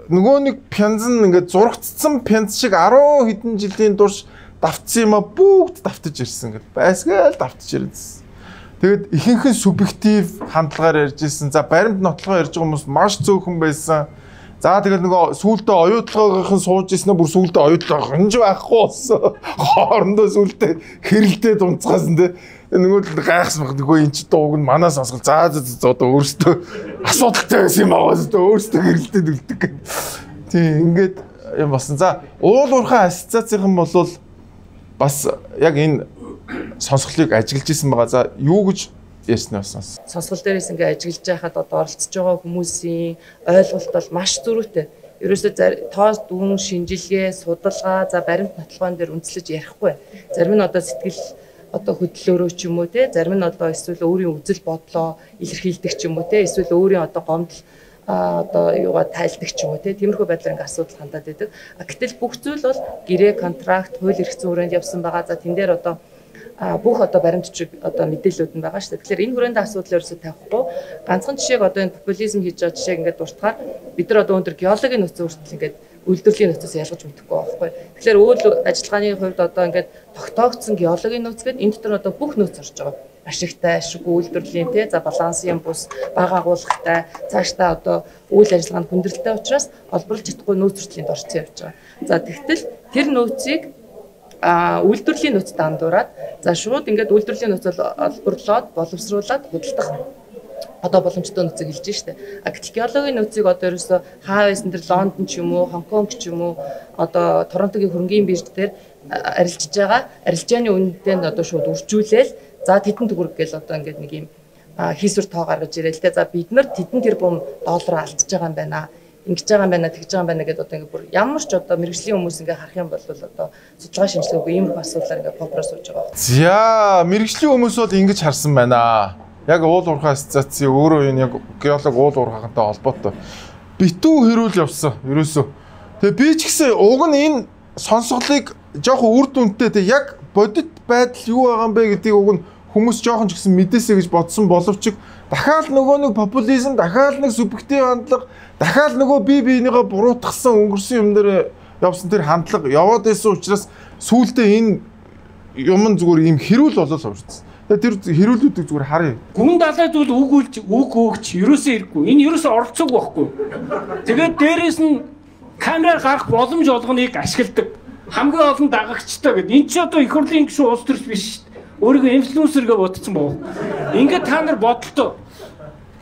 нөгөө нэг пянз нь ингээ зурагдсан пянз шиг 10 хэдэн жилийн турш давтсан юм а бүгд давтаж ирсэн гэл байсгаал давтаж ирсэн. Тэгэд ихэнх нь субъектив хандлагаар ярьж ирсэн. За баримт нотлогоо ярьж байгаа хүмүүс маш цөөхөн байсан. За тэгэл нөгөө сүүлдээ оюутлогоогийнхан сууж ирсэн нь бүр сүүлдээ оюутлогоо хинж байхгүй болсон. Хоорондоо сүүлдээ хэрэлдээ дунцгаасан те. Нөгөө л гайхсан баг. Нөгөө эн чи дууг нь манай сонсгол. За за за одоо өөртөө асуудалтай байсан юм аа. Өөртөө хэрэлдээ дүлдэг гэх. Тийм ингээд юм болсон. За уул уурхай ассоциацийнхан бол бас яг энэ сонсголыг ажиглаж исэн байгаа. За юу гэж ярьсан вэ? Сонсгол дээрээс ингээ ажиглаж байхад одоо оролцож байгаа хүмүүсийн ойлголт бол маш зөрүүтэй. Ерөөсөө тоо дүн шинжилгээ, судалгаа, за баримт нотлогоон дээр үндэслэж ярихгүй. Зарим нь одоо сэтгэл одоо хөдлөлөөрөө ч юм уу те, зарим нь одоо эсвэл өөрийн үзэл бодлоо илэрхийлдэг ч юм уу те, эсвэл өөрийн одоо гомдол одоо юугаа тайлдаг ч юм уу те, тиймэрхүү байдлаар ингээ асуудал хандаад байдаг. Гэтэл бүх зүйл бол гэрээ, контракт, хууль эрх зүйн хүрээнд явсан байгаа. За тэн дээр одоо бүх одоо баримт бичиг одоо мэдээллүүд нь байгаа шүү дээ. Тэгэхээр энэ хүрээнд асуудал ерөөсөө тавихгүй. Ганцхан жишээг одоо энэ популизм хийж байгаа жишээг ингээд дуртахаар бид нар одоо өндөр геологийн нөөцөө хүртэл ингээд үйлдвэрлэлийн нөөцөөс ялгаж мэдэхгүй байгаа байхгүй. Тэгэхээр үйл ажиллагааны хувьд одоо ингээд тогтоогдсон геологийн нөөц гэдэг энэ дотор одоо бүх нөөц орж байгаа. Ашигтай, ашиггүй үйлдвэрлэлийн те, за балансын бус, бага агуулгатай, цаашдаа одоо үйл ажиллагаанд хүндрэлтэй учраас олборлж чадахгүй нөөц хүртэл энд орцсон явж байгаа. За тэгтэл тэр нөөцийг үйлдвэрлэлийн нөөцтэй андуураад за шууд ингээд үйлдвэрлэлийн нөөц бол олборлоод боловсруулад худалдах одоо боломжтой нөөцийг хэлж штэ. А гэтэл геологийн нөөцийг одоо ерөөсөө хаа байсан тэр Лондон ч юм уу, Хонконг ч юм уу, одоо Торонтогийн хөрөнгийн бирж дээр арилжж байгаа арилжааны үнэтэй нь одоо шууд үржүүлээл за тэдэн төгрөг гэл одоо ингээд нэг юм хийсвэр тоо гаргаж ирээл те. За бид нар тэдэн тэрбум доллараа алдчихж байгаа юм байна. Ингэж байгаа юм байна, тэгж байгаа юм байна гэдээ одоо ингээ бүр ямар ч одоо мэргэжлийн хүмүүс ингээ харах юм бол одоо судалгаа шинжилгээгүй иймэрхүү асуудлаар ингээ попроос сууж байгаа. За мэргэжлийн хүмүүс бол ингэж харсан байна. Яг уул уурхай ассоциацийн өөрөө энэ яг геолог уул уурхайхантай холбоотой. Битүү хэрүүл явсан ерөөсөө. Тэгээ би ч гэсэн уг нь энэ сонсголыг жоохон үр дүнтэй тэг яг бодит байдал юу байгаа юм бэ гэдгийг уг нь хүмүүс жоохон ч гэсэн мэдээсэй гэж бодсон боловч дахиад нөгөө нэг популизм, дахиад нэг субъектив хандлага, дахиад нөгөө бие биенийгээ буруутгасан өнгөрсөн юм дээр явсан тэр хандлага яваад байсан учраас сүүлдээ энэ юм нь зүгээр ийм хэрүүл болол хувирсан. Тэгээ тэр хэрүүлүүдийг зүгээр харъя. Гүн далай зүйл үг үлж үг өгч ерөөсөө ирэхгүй. Энэ ерөөсөө оролцоог байхгүй. Тэгээд дээрээс нь камераар гарах боломж олгоныг ашигладаг. Хамгийн олон дагагчтай гэдэг. Энд чи одоо их хурлын гишүүн улс төрч биш шүү дээ. Өөрийгөө инфлюенсер гэж бодсон боо. Ингээд та нар бодолтой.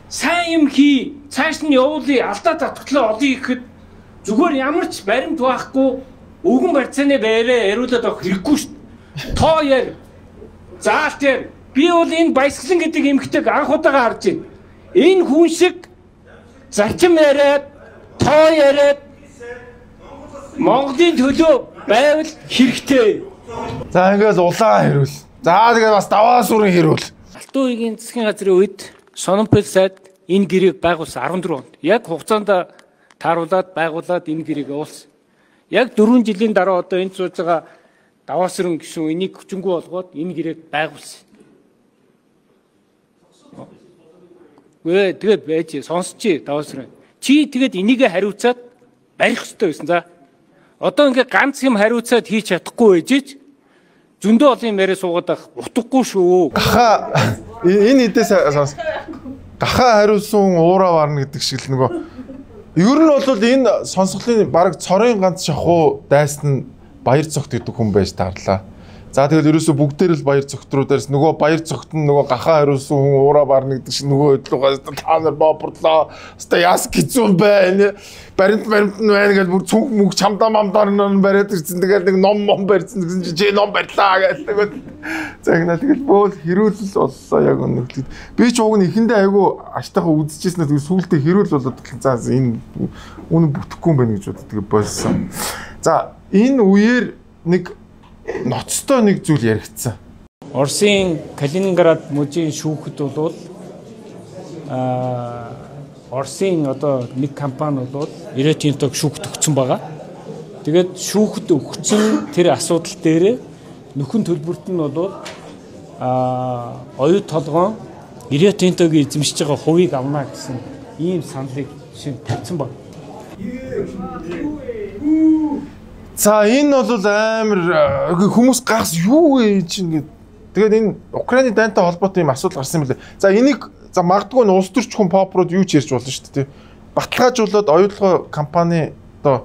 Сайн юм хий, цааш нь явуулъя, алдаа татгалаа олъё гэхэд зүгээр ямар ч баримт байхгүй өвгөн барьцааны байраа яриулаад авах хэрэггүй шүү дээ. Тоо яар. Заалт яар. Би бол энэ баясгалан гэдэг эмэгтэйг анх удаага харж байна. Энэ хүн шиг зарчим яриад, тоо яриад Монголын төлөө байвал хэрэгтэй. За ингээд улаан хэрүүл. За тэгээд бас даваа сүрэн хэрүүл. Алтан үеийн засгийн газрын үед Сононпел сайд энэ гэрээг байгуулсан 14 онд. Яг хугацаанд тааруулаад байгуулад энэ гэрээг явуулсан. Яг 4 жилийн дараа одоо энд сууж байгаа даваа сүрэн гишүүн энийг хүчингү болгоод энэ гэрээг байгуулсан. Гэ тэгээд байж сонсчий даваа сүрэн. Чи тэгээд энийгээ хариуцаад барих ёстой байсан. За одоо ингээ ганц юм хариуцаад хийж чадахгүй байж зөндөө олон юм яриа суугаад байх утгагүй шүү. Гахаа энэ хэдээс сонс. Гахаа хариулсан уураа варна гэдэг шиг л нөгөө ер нь бол энэ сонсголын бараг цорын ганц шахуу дайсан нь Баяр цогт гэдэг хүн байж таарлаа. За тэгэл ерөөсө бүгдээр л баяр цогт руу дээрс нөгөө баяр цогт нь нөгөө гахаа хариулсан хүн уураа барна гэдэг шиг нөгөө хөдлөөгөөс та нар бопорлоо. Хаста яас гизүүн байна. Баримт баримт нь байна гэж бүр цүнх мөнх чамдаа мамдаар нь бариад ирсэн. Тэгэл нэг ном мом барьсан гэсэн чи чи ном барьлаа гэж нөгөө загнаа тэгэл бөөл хэрүүлэл боллоо яг өнөглөд. Би ч уг нь эхэндээ айгүй аштайхан үзчихсэн нь тэгэл сүултээ хэрүүл болоод за энэ үнэн бүтэхгүй юм байна гэж бодод тэгээ болсон. За энэ үеэр нэг ноцтой нэг зүйл яригдсан. Оросын Калининград мужийн шүүхэд бол Оросын одоо нэг компани бол Rio Tinto-г шүүхэд өгсөн байгаа. Тэгээд шүүхэд өгсөн тэр асуудал дээр нөхөн төлбөрт нь бол оюу толгоон Рио Тинтогийн эзэмшиж байгаа хувийг авна гэсэн ийм саналыг жишээ нь тавьсан баг. За энэ бол амар хүмүүс гас юу вэ чинь гээд. Тэгээд энэ Украины дайнтай холбоотой ийм асуудал гарсан юм лээ. За энийг за магадгүй нь улс төрч хүн попрууд юу ч ярьж болно шүү дээ. Баталгаажуулаад оюутлогоо компани одоо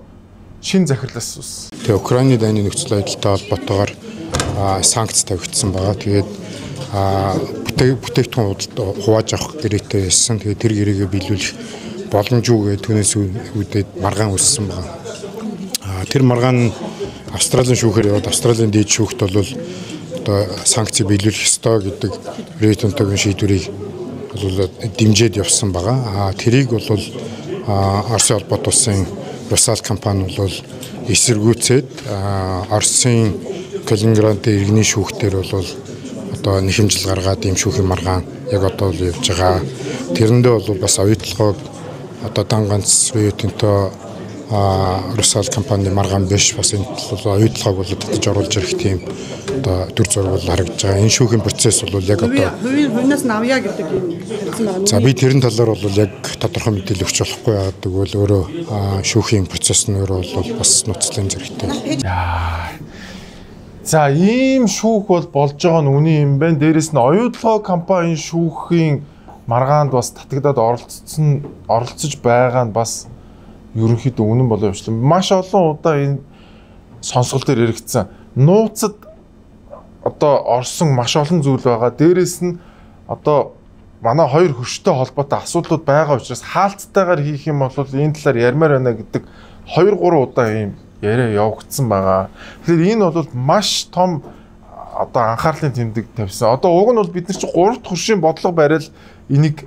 шин захирлаас ус. Тэгээ Украины дайны нөхцөл байдалтай холбоотойгоор санкц тавигдсан байгаа. Тэгээд бүтээгдэхүүн хувааж авах гэрээтэй байсан. Тэгээд тэр гэрээгээ биелүүлэх боломжгүй гэдэг түүнээс үүдээд маргаан үүссэн байгаа. Тэр маргаан нь Австралийн шүүхээр яваад Австралийн дээд шүүхт бол одоо санкцыг биелүүлэх ёстой гэдэг Рио Тинтогийн шийдвэрийг бол дэмжиж явсан байгаа. Тэрийг бол Оросын холбоот улсын Русал компани бол эсэргүүцээд Оросын Калининградын иргэний шүүхтэр бол одоо нэхэмжил гаргаад ийм шүүхийн маргаан яг одоо бол явж байгаа. Тэрэндээ бол бас оюутлогоог одоо дан ганц Рио Тинто Русал компани маргаан биш, бас энэ бол оюутлогоог бол татаж оруулж ирэх тийм одоо төр зураг бол харагдаж байгаа. Энэ шүүхийн процесс бол яг одоо хувийн хувинаас нь авъя гэдэг юм ярьсан байгаа. За би тэрэн талаар бол яг тодорхой мэдээлэл өгч болохгүй, яагаад гэвэл өөрөө шүүхийн процесс нь өөрөө бол бас нууцлан зэрэгтэй. За ийм шүүх бол болж байгаа нь үнэн юм байна. Дээрэс нь оюутлогоо компани шүүхийн маргаанд бас татагдаад оролцож байгаа нь бас ерөнхийдөө үнэн болоо явчлаа. Маш олон удаа энэ сонсгол дээр яригдсан. Нууцад одоо орсон маш олон зүйл байгаа. Дээрэс нь одоо манай хоёр хөрштэй холбоотой асуудлууд байгаа учраас хаалцтайгаар хийх юм бол энэ талаар ярмаар байна гэдэг 2 3 удаа ийм яриа явагдсан байгаа. Тэгэхээр энэ бол маш том одоо анхаарлын тэмдэг тавьсан. Одоо уг нь бол бид нар чи 3 дахь хөршийн бодлого барайл энийг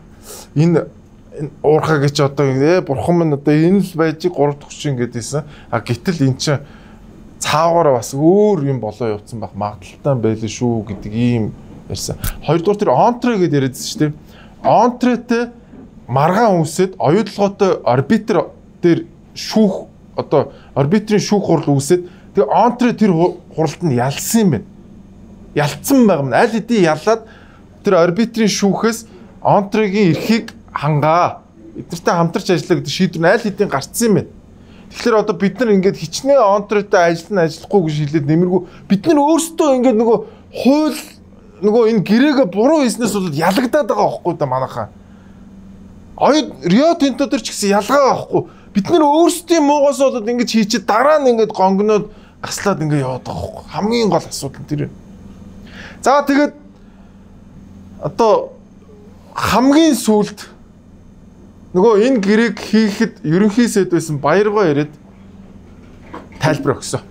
энэ уурхаа гэж одоо бурхан минь одоо энэ л байж 3 дахь хөршийн гэдээсэн. А гэтэл эн чинь цаагаараа бас өөр юм болоо явцсан байх магадлалтай байлээ шүү гэдэг ийм ярьсан. Хоёрдугаар тэр онтре гэдээ яриадсэн шүү дээ. Онтретэй маргаан үүсээд оюутлогоотой орбитер дээр шүүх одоо орбитрийн шүүх хурал үүсээд тэгээ онтре тэр хуралд нь ялсан юм байна. Ялцсан байгаа юм. Аль хэдийн ялаад тэр орбитрийн шүүхээс онтрегийн эрхийг хангаа. Эднэртэй хамтарч ажиллаа гэдэг шийдвэр нь аль хэдийн гарцсан юм байна. Тэгэхээр одоо бид нар ингээд хичнээн онтретэй ажиллана ажиллахгүй гэж хэлээд нэмэргүй бид нар өөрсдөө ингээд нөгөө хууль нөгөө энэ гэрээгээ буруу хийснээс бол ялагдаад байгаа байхгүй да манайхаа. Рио Тинто дээр ч гэсэн ялгаа байхгүй. Бид нар өөрсдийн муугаас болоод ингэж хийчихэд дараа нь ингээд гонгоноод гаслаад ингээд яваад байгаа байхгүй. Хамгийн гол асуудал нь тэр юм. За тэгээд одоо хамгийн сүүлд нөгөө энэ гэрээг хийхэд ерөнхий сэд байсан Баяргоо ирээд тайлбар өгсөн.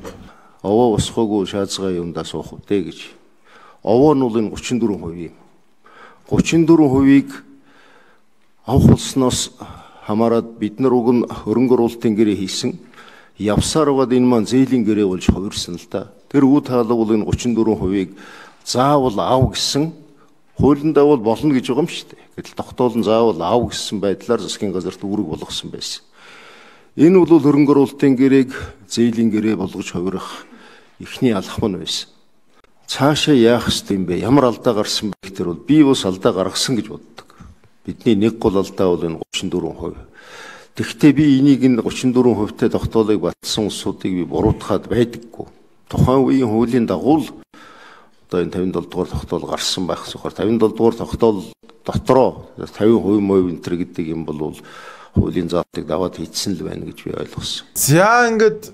Овоо босгоогүй шаазгаа юмдаа суух үдэ гэж. Овоо нь бол энэ 34% юм. 34%-ийг авах болсноос хамаарат бид нар уг нь хөрөнгө оруулалтын гэрээ хийсэн. Явсаар байгаад энэ маань зээлийн гэрээ болж хувирсан л да. Тэр үе таалга бол энэ 34%-ийг заавал ав гэсэн хуулиндаа бол болно гэж байгаа юм шүү дээ. Гэтэл тогтоол нь заавал ав гэсэн байдлаар засгийн газарт үүрэг болгосон байсан. Энэ бол хөрөнгө оруулалтын гэрээг зээлийн гэрээ болгож хувирах эхний алхам нь байсан. Цаашаа яах ёстой юм бэ? Ямар алдаа гарсан бэ гэхээр бол би бас алдаа гаргасан гэж боддог. Бидний нэг гол алдаа бол энэ 34%. Тэгэхдээ би энийг энэ 34%-тэй тогтоолыг батлсан улсуудыг би буруутгаад байдаггүй. Тухайн үеийн хуулийн дагуу одоо энэ 57 дугаар тогтоол гарсан байх зүгээр 57 дугаар тогтоол дотроо 50% муу энэ төр гэдэг юм бол хуулийн заалтыг даваад хийцэн л байна гэж би ойлгосон. За ингээд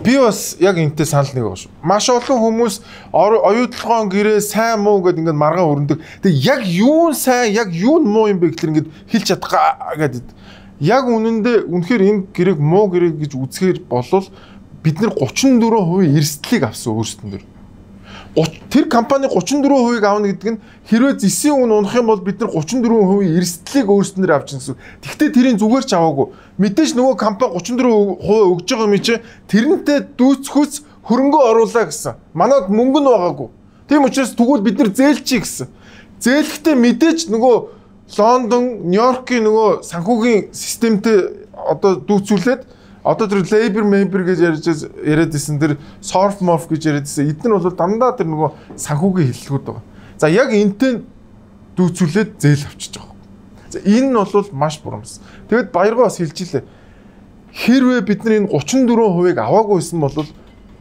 би бас яг энэтэй санал нэг байгаа шүү. Маш олон хүмүүс оюутлогоон гэрээ сайн муу гэдээ ингээд маргаан өрнөдөг. Тэгээ яг юу сайн, яг юу муу юм бэ гэхэлэр ингээд хэлж чадгаа гэдэг. Яг үнэндээ үнэхээр энэ гэрээг муу гэрээ гэж үзэхээр болвол бид нар 34% эрсдлийг авсан өөрсдөн дээр. Тэр компани 34%-ийг авна гэдэг нь хэрвээ зэсийн үн унах юм бол бид нар 34% эрсдлийг өөрсдөн дээр авчихна гэсэн. Тэгвэл тэрийн зүгээр ч аваагүй. Мэдээж нөгөө компани 34% өгж байгаа юм чи тэрнтэй дүүцхүүц хөрөнгө оруулаа гэсэн. Манад мөнгө нь байгаагүй. Тийм учраас тэгвэл бид нар зээлчий гэсэн. Зээлэхдээ мэдээж нөгөө Лондон, Нью-Йоркийн нөгөө санхүүгийн системтэй одоо дүүцүүлээд одоо тэр labor member гэж яриад байсан тэр surf morph гэж яриад байсан. Эдгээр бол дандаа тэр нөгөө санхүүгийн хэллэгүүд байгаа. За яг энтэй дүүцүүлээд зээл авчиж байгаа. За энэ нь бол маш бурамс. Тэгэд Баяргоо бас хэлж илээ. Хэрвээ бид нар энэ 34%-ыг аваагүй байсан бол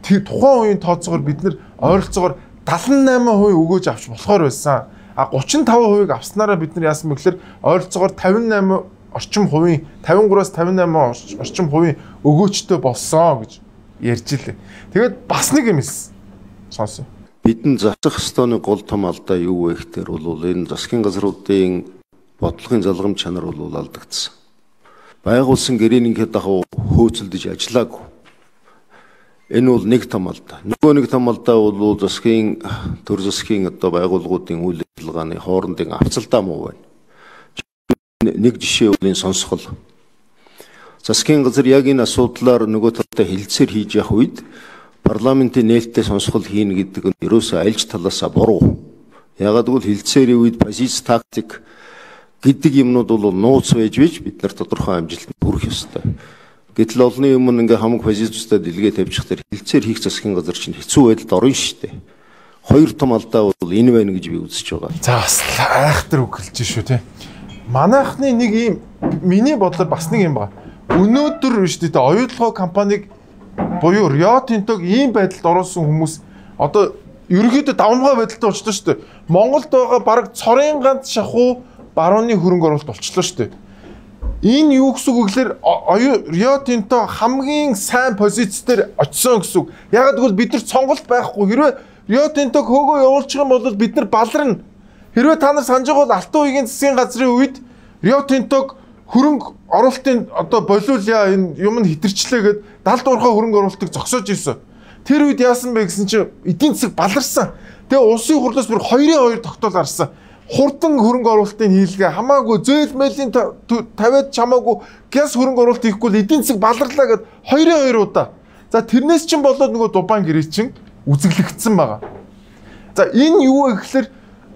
тэр тухайн үеийн тооцоогоор бид нар ойролцоогоор 78% өгөөж авч болохоор байсан. А 35%-ыг авснараа бид нар яасан бэ гэхээр ойролцоогоор 58 орчим хувийн 53-аас 58 орчим хувийн өгөөчтэй болсон гэж ярьж илээ. Тэгээд бас нэг юм хэлсэн. Сонсон. Бидний засах ёстооны гол том алдаа юу вэ гэхээр бол энэ засгийн газруудын бодлогын залгам чанар бол алдагдсан. Байгуулсан гэрээнийхээ дагуу хөөцөлдөж ажиллаагүй. Энэ бол нэг том алдаа. Нөгөө нэг том алдаа бол засгийн төр засгийн одоо байгууллагуудын үйл ажиллагааны хоорондын авцалдаа муу байна. Нэг жишээ бол энэ сонсгол. Засгийн газар яг энэ асуудлаар нөгөө талдаа хилцээр хийж явах үед парламентын нээлттэй сонсгол хийнэ гэдэг нь ерөөсөө альж талаасаа буруу. Ягаад гэвэл хилцээрийн үед позиц тактик гэдэг юмнууд бол нууц байж байж бид нар тодорхой амжилтанд хүрэх ёстой. Гэтэл олонний өмнө ингээ хамаг позицуудаа дэлгээ тавьчих тэр хилцээр хийх засгийн газар чинь хэцүү байдалд орно шүү дээ. Хоёр том алдаа бол энэ байна гэж би үзэж байгаа. За бас айхтар үг хэлж шүү те. Манайхны нэг ийм миний бодлоор бас нэг юм байна. Өнөөдөр биш үү те оюутлогоо компаниг буюу Рио Тинтог ийм байдалд оруулсан хүмүүс одоо ерөнхийдөө давмгай байдалтай болчихлоо шүү дээ. Монголд байгаа бараг цорын ганц шахуу барууны хөрөнгө оруулалт болчихлоо шүү дээ. Энэ юу гэсэн үг гэхээр Рио Тинто хамгийн сайн позиц дээр очисон гэсэн үг. Яг гэвэл бид нар сонголт байхгүй. Хэрвээ Рио Тинтог хөөгөө явуулчих юм бол бид нар баларна. Хэрвээ та нар санаж байгаа бол Алтан уягийн засгийн газрын үед Рио Тинтог хөрөнгө оруулалтын одоо болиулъя энэ юм нь хитэрчлээ гэд далд уурхай хөрөнгө оруулалтыг зогсоож ирсэн. Тэр үед яасан бэ гэсэн чинь эдийн засаг баларсан. Тэгээ улсын хурлаас бүр 2-2 тогтоол гарсан. Хурдан хөрөнгө оруулалтын хийлгээ хамаагүй зөөл мэлийн тавиад чамаагүй гяс хөрөнгө оруулалт хийхгүй л эдийн засаг баларлаа гэд 2-2 удаа. За тэрнээс чинь болоод нөгөө Дубайн гэрээ чинь үзэглэгдсэн байгаа. За энэ юу вэ гэхээр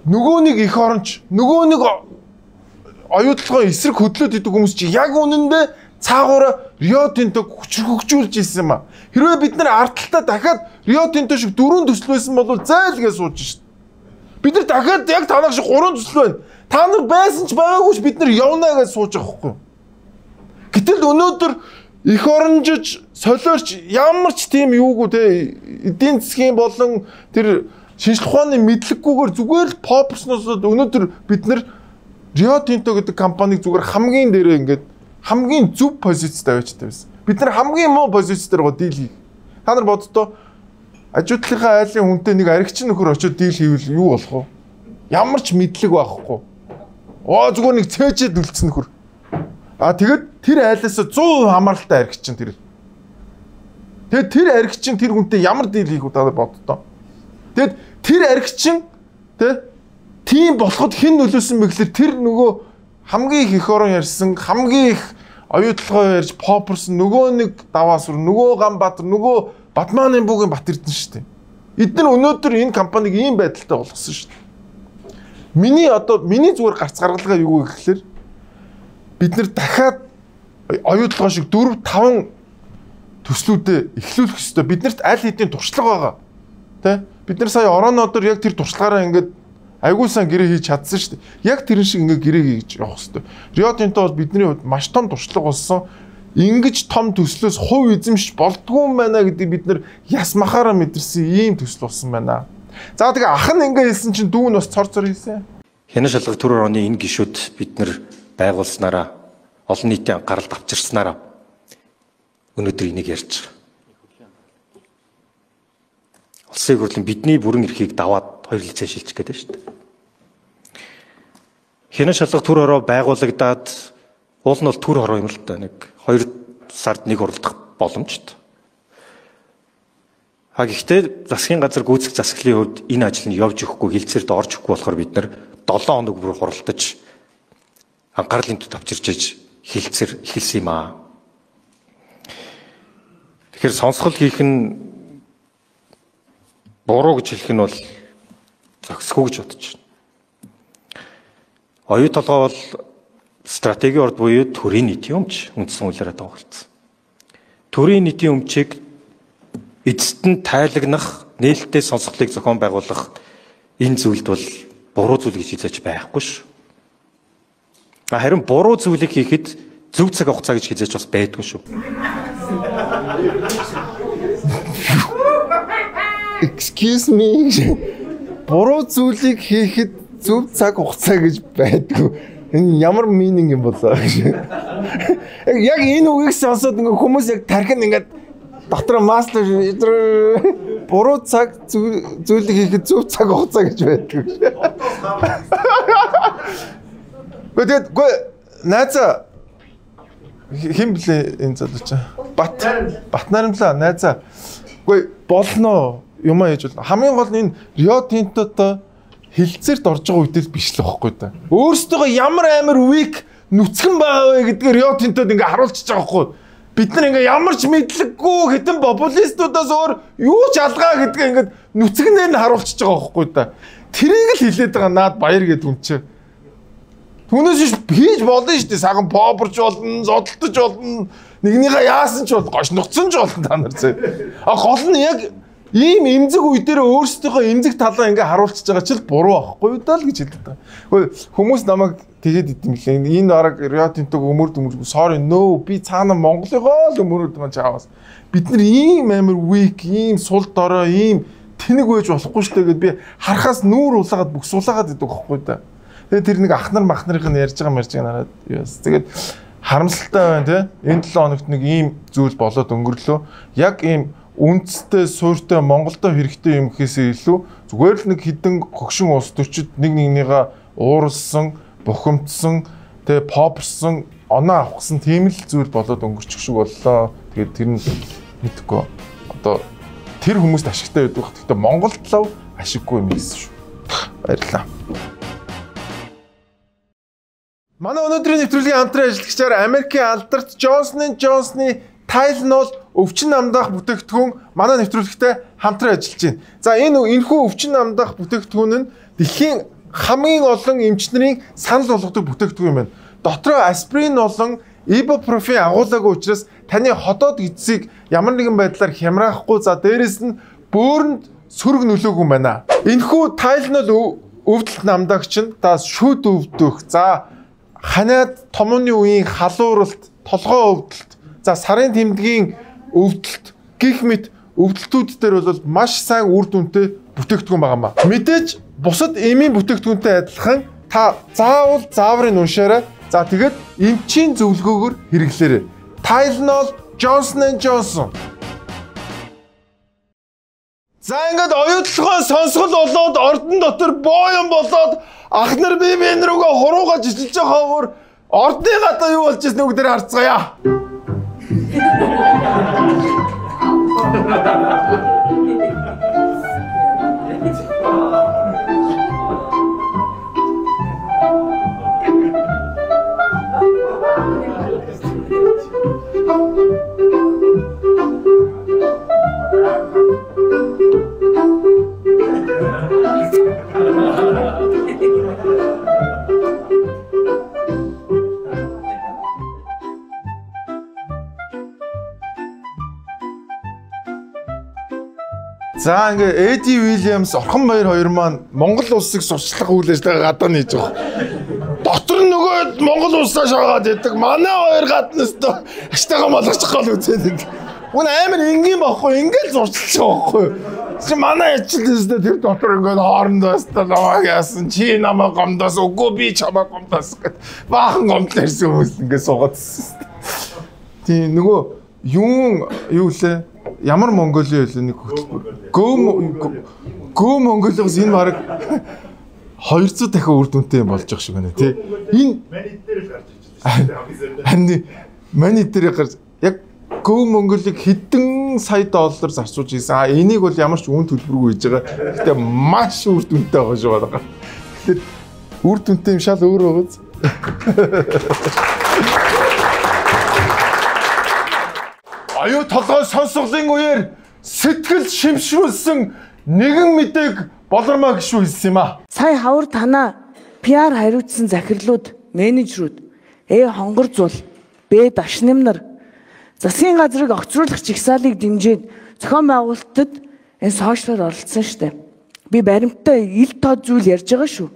нөгөө нэг их оронч, нөгөө нэг оюутлогоо эсрэг хөдлөөд идэг хүмүүс чи яг үнэндээ цаагаараа Рио Тинтог хүчрхэгжүүлж ирсэн юм а. Хэрвээ бид нар ард талдаа дахиад Рио Тинто шиг дөрвөн төсөл байсан бол зайлгээ сууж шít. Бид нар дахиад яг танах шиг гурван төсөл байна. Та нар байсан ч байгаагүй ч бид нар явна гэж сууж байгаа хгүй. Гэтэл өнөөдөр их оронжиж солиорч ямар ч тийм юугүй те эдийн засгийн болон тэр шинжлэх ухааны мэдлэггүйгээр зүгээр л попсноос өнөөдөр бид нар Рио Тинто гэдэг компаниг зүгээр хамгийн дээрээ ингээд хамгийн зөв позицид авчиж тавьсан. Бид нар хамгийн муу позиц дээр гоо дийл хийх. Та нар боддоо ажуудлынхаа айлын хүнтэй нэг аригчин нөхөр очиод дийл хийвэл юу болох вэ? Ямар ч мэдлэг байхгүй. Оо зүгээр нэг цээжэд үлдсэн нөхөр. А тэгэд тэр айлаас 100% хамааралтай аригчин тэр. Тэгээд тэр аригчин тэр хүнтэй ямар дийл хийх вэ та нар боддоо. Тэгэд тэр аригчин тэ тийм болоход хэн нөлөөсөн бэ гэхэлэр тэр нөгөө хамгийн их эх орон ярьсан, хамгийн их оюутлогоо ярьж попорсон нөгөө нэг даваасвар, нөгөө Ганбаатар, нөгөө Бадмааны бүгийн Бат Эрдэнэ шүү дээ. Эдгээр өнөөдөр энэ компаниг ийм байдалтай болгосон шүү дээ. Миний одоо миний зүгээр гарц гаргалгаа юу вэ гэхэлэр бид нэр дахиад оюутлогоо шиг 4 5 төслүүдээ эхлүүлэх ёстой. Биднэрт аль хэдийн туршлага байгаа. Тэ? Бид нар сая ороонодор яг тэр туршлагаараа ингээд айгуу сайн гэрээ хийж чадсан шүү дээ. Яг тэрэн шиг ингээ гэрээ хийж явах хэрэгтэй. Рио Тинто бол бидний хувьд маш том туршлага болсон. Ингэж том төслөөс хувь эзэмшиж болдгоо юм байна гэдэг бид нар яс махаараа мэдэрсэн ийм төсөл болсон байна. За тэгээ ах нь ингээ хэлсэн чинь дүү нь бас цор цор хэлсэн. Хянан шалгах төр орны энэ гишүүд бид нар байгуулснараа олон нийтийн анхааралд авчирснараа өнөөдөр энийг ярьж байгаа. Улсын хурлын бидний бүрэн эрхийг даваад хоёр лиценз шилжих гэдэг шүү дээ. Хянан шалгах төр ороо байгуулагдаад уул нь бол төр хороо юм л да. Нэг 2 сард нэг хуралдах боломжтой. А гэхдээ засгийн газар гүйцэтгэх засаглалын хувьд энэ ажил нь явж өгөхгүй, хилцээрд орж өгөхгүй болохоор бид нар 7 хоног бүр хуралдаж анхаарлын төд авчирч иж хилцээр эхэлсэн юм аа. Тэгэхээр сонсгол хийх нь буруу гэж хэлэх нь бол зохисгүй гэж бодож байна. Оюу толгой бол стратегийн орд буюу төрийн нийтийн өмч үндсэн хуулиараа тогтолцсон. Төрийн нийтийн өмчийг эцэст нь тайлагнах нээлттэй сонсголыг зохион байгуулах энэ зүйлд бол Буруу зүйл гэж хизээч байхгүй шүү. Харин буруу зүйлийг хийхэд зөв цаг хугацаа гэж хизээч бас байдгүй шүү. Excuse me. Буруу зүйлийг хийхэд зөв цаг хугацаа гэж байдгүй. Энэ ямар meaning юм болоо гэж. Яг энэ үгийг сонсоод ингээ хүмүүс яг тархин ингээд дотор масло буруу цаг зүйлийг хийхэд зөв цаг хугацаа гэж байдгүй. Гэхдээ тэгээд үгүй найзаа хэн блэ энэ залуу чинь? Бат наримлаа найзаа. Үгүй болно юм аа хийж болно. Хамгийн гол нь энэ Рио Тинтотой хилцээрт орж байгаа үедэл биш л байхгүй да. Өөрсдөө ямар амар weak нүцгэн байгаа вэ гэдгээр Рио Тинтод ингээ харуулчихж байгаа байхгүй. Бид нар ингээ ямар ч мэдлэггүй хэдэн популистуудаас өөр юу ч алгаа гэдгээ ингээ нүцгэнээр нь харуулчихж байгаа байхгүй да. Тэрийг л хилээд байгаа наад баяр гэдэг юм чи. Түүнээс биш хийж болно шүү дээ. Саган попорч болно, зодтолтож болно, нэгнийгээ яасан ч болно, гошногцсон ч болно та нар зэ. А гол нь яг ийм эмзэг үе дээр өөрсдийнхөө эмзэг талаа ингээ харуулчихж байгаа чил буруу байхгүй юу даа л гэж хэлдэг байгаа. Гэхдээ хүмүүс намайг тэгээд идэм лээ. Энэ арга Рио Тинтог өмөрд өмөрд sorry no би цаана Монголыгоо л өмөрөд маань чаавас. Бид нар ийм амар weak, ийм сул дорой, ийм тэнэг байж болохгүй шүү дээ гэд би харахаас нүүр улаагаад бүкс улаагаад идэг байхгүй да. Тэгээд тэр нэг ах нар мах нарын нь ярьж байгаа мэрж байгаа нараад яас. Тэгээд харамсалтай байна те. Энэ 7 хоногт нэг ийм зүйл болоод өнгөрлөө. Яг ийм үндэстэй, суурьтай, Монголдо хэрэгтэй юм гэхээсээ илүү зүгээр л нэг хідэн хөгшин улс төрчид нэг нэгнийгээ ууралсан, бухимдсан, тэ попорсон, оноо авахсан тийм л зүйл болоод өнгөрчих шиг боллоо. Тэгээд тэр нь мэдхгүй. Одоо тэр хүмүүст ашигтай байдаг. Гэхдээ Монголд лав ашиггүй юм хийсэн шүү. Баярлалаа. Манай өнөөдрийн нэвтрүүлгийн хамтран ажиллагчаар Америкийн алдарт Johnson & Johnson-ы Tylenol өвчин намдаах бүтээгдэхүүн манай нэвтрүүлэгтэй хамтран ажиллаж байна. За энэ энэхүү өвчин намдаах бүтээгдэхүүн нь дэлхийн хамгийн олон эмч нарын санал болгодог бүтээгдэхүүн юм байна. Дотроо аспирин болон ибупрофен агуулаагүй учраас таны ходоод эцсийг ямар нэгэн байдлаар хямраахгүй, за дээрэс нь бөөрөнд сөрөг нөлөөгүй юм байна. Энэхүү Tylenol өвдөлт намдаагч нь та шүд өвдөх, за ханиад томооны үеийн халууралт, толгой өвдөлт, за сарын тэмдгийн өвдөлт гих мэт өвдөлтүүд дээр бол маш сайн үр дүнтэй бүтээгдэхүүн байгаа маа. Мэдээж бусад эмийн бүтээгдэхүүнтэй адилхан та заавал зааврыг уншаарай. За тэгээд эмчийн зөвлөгөөгөөр хэрэглээрэй. Tylenol, Johnson & Johnson. За ингээд оюутлогоо сонсгол болоод ордон дотор боо юм болоод ах нар бие биен рүүгээ хуруугаа жижилж байгаа ховор ордны гадаа юу болж ирсэн үг дээр харцгаая. За ингээ Эди Уильямс, Орхон Баяр хоёр маань Монгол улсыг сурчлах үйл ажиллагаа гадаа нээж байгаа. Дотор нөгөө Монгол улсаа шаагаад идэг. Манай хоёр гадна өстө аштайгаа молгочих гол үзээд идэг. Үн амар энгийн байхгүй, ингээл зурчилж байгаа байхгүй. Чи манай ажил өстө тэр дотор ингээд хоорондоо өстө намайг яасан, чи намайг гомдоос, үгүй би чамайг гомдоос гэд баахан гомдол ярьсан хүмүүс ингээд суугаад. Тийм нөгөө юун юу лээ? Ямар Монголын вэ нэг хөтөлбөр. Гөө Монголиос энэ бараг 200 дахин үр дүнтэй юм болж байгаа шиг байна тий. Энэ маний дээр л гарч ирж байна. Харин маний дээр гарч яг Гөө Монголыг хэдэн сая доллар зарцуулж ийсэн. А энийг бол ямар ч үн төлбөргүй хийж байгаа. Гэтэ маш үр дүнтэй байгаа шүү байна. Тэгэхээр үр дүнтэй юм шал өөр байгааз. Аюу толгой сонсголын үеэр сэтгэл шимшүүлсэн нэгэн мэдээг болормоо гişүү хэлсэн юм а. Сая хавар танаа PR хариуцсан захирлууд, менежерүүд хонгор зул, Б дашним нар засгийн газрыг огцруулах жагсаалыг дэмжиж зохион байгуулалтад энэ сошиалар оролцсон штэ. Би баримттай ил тод зүйл ярьж байгаа шүү.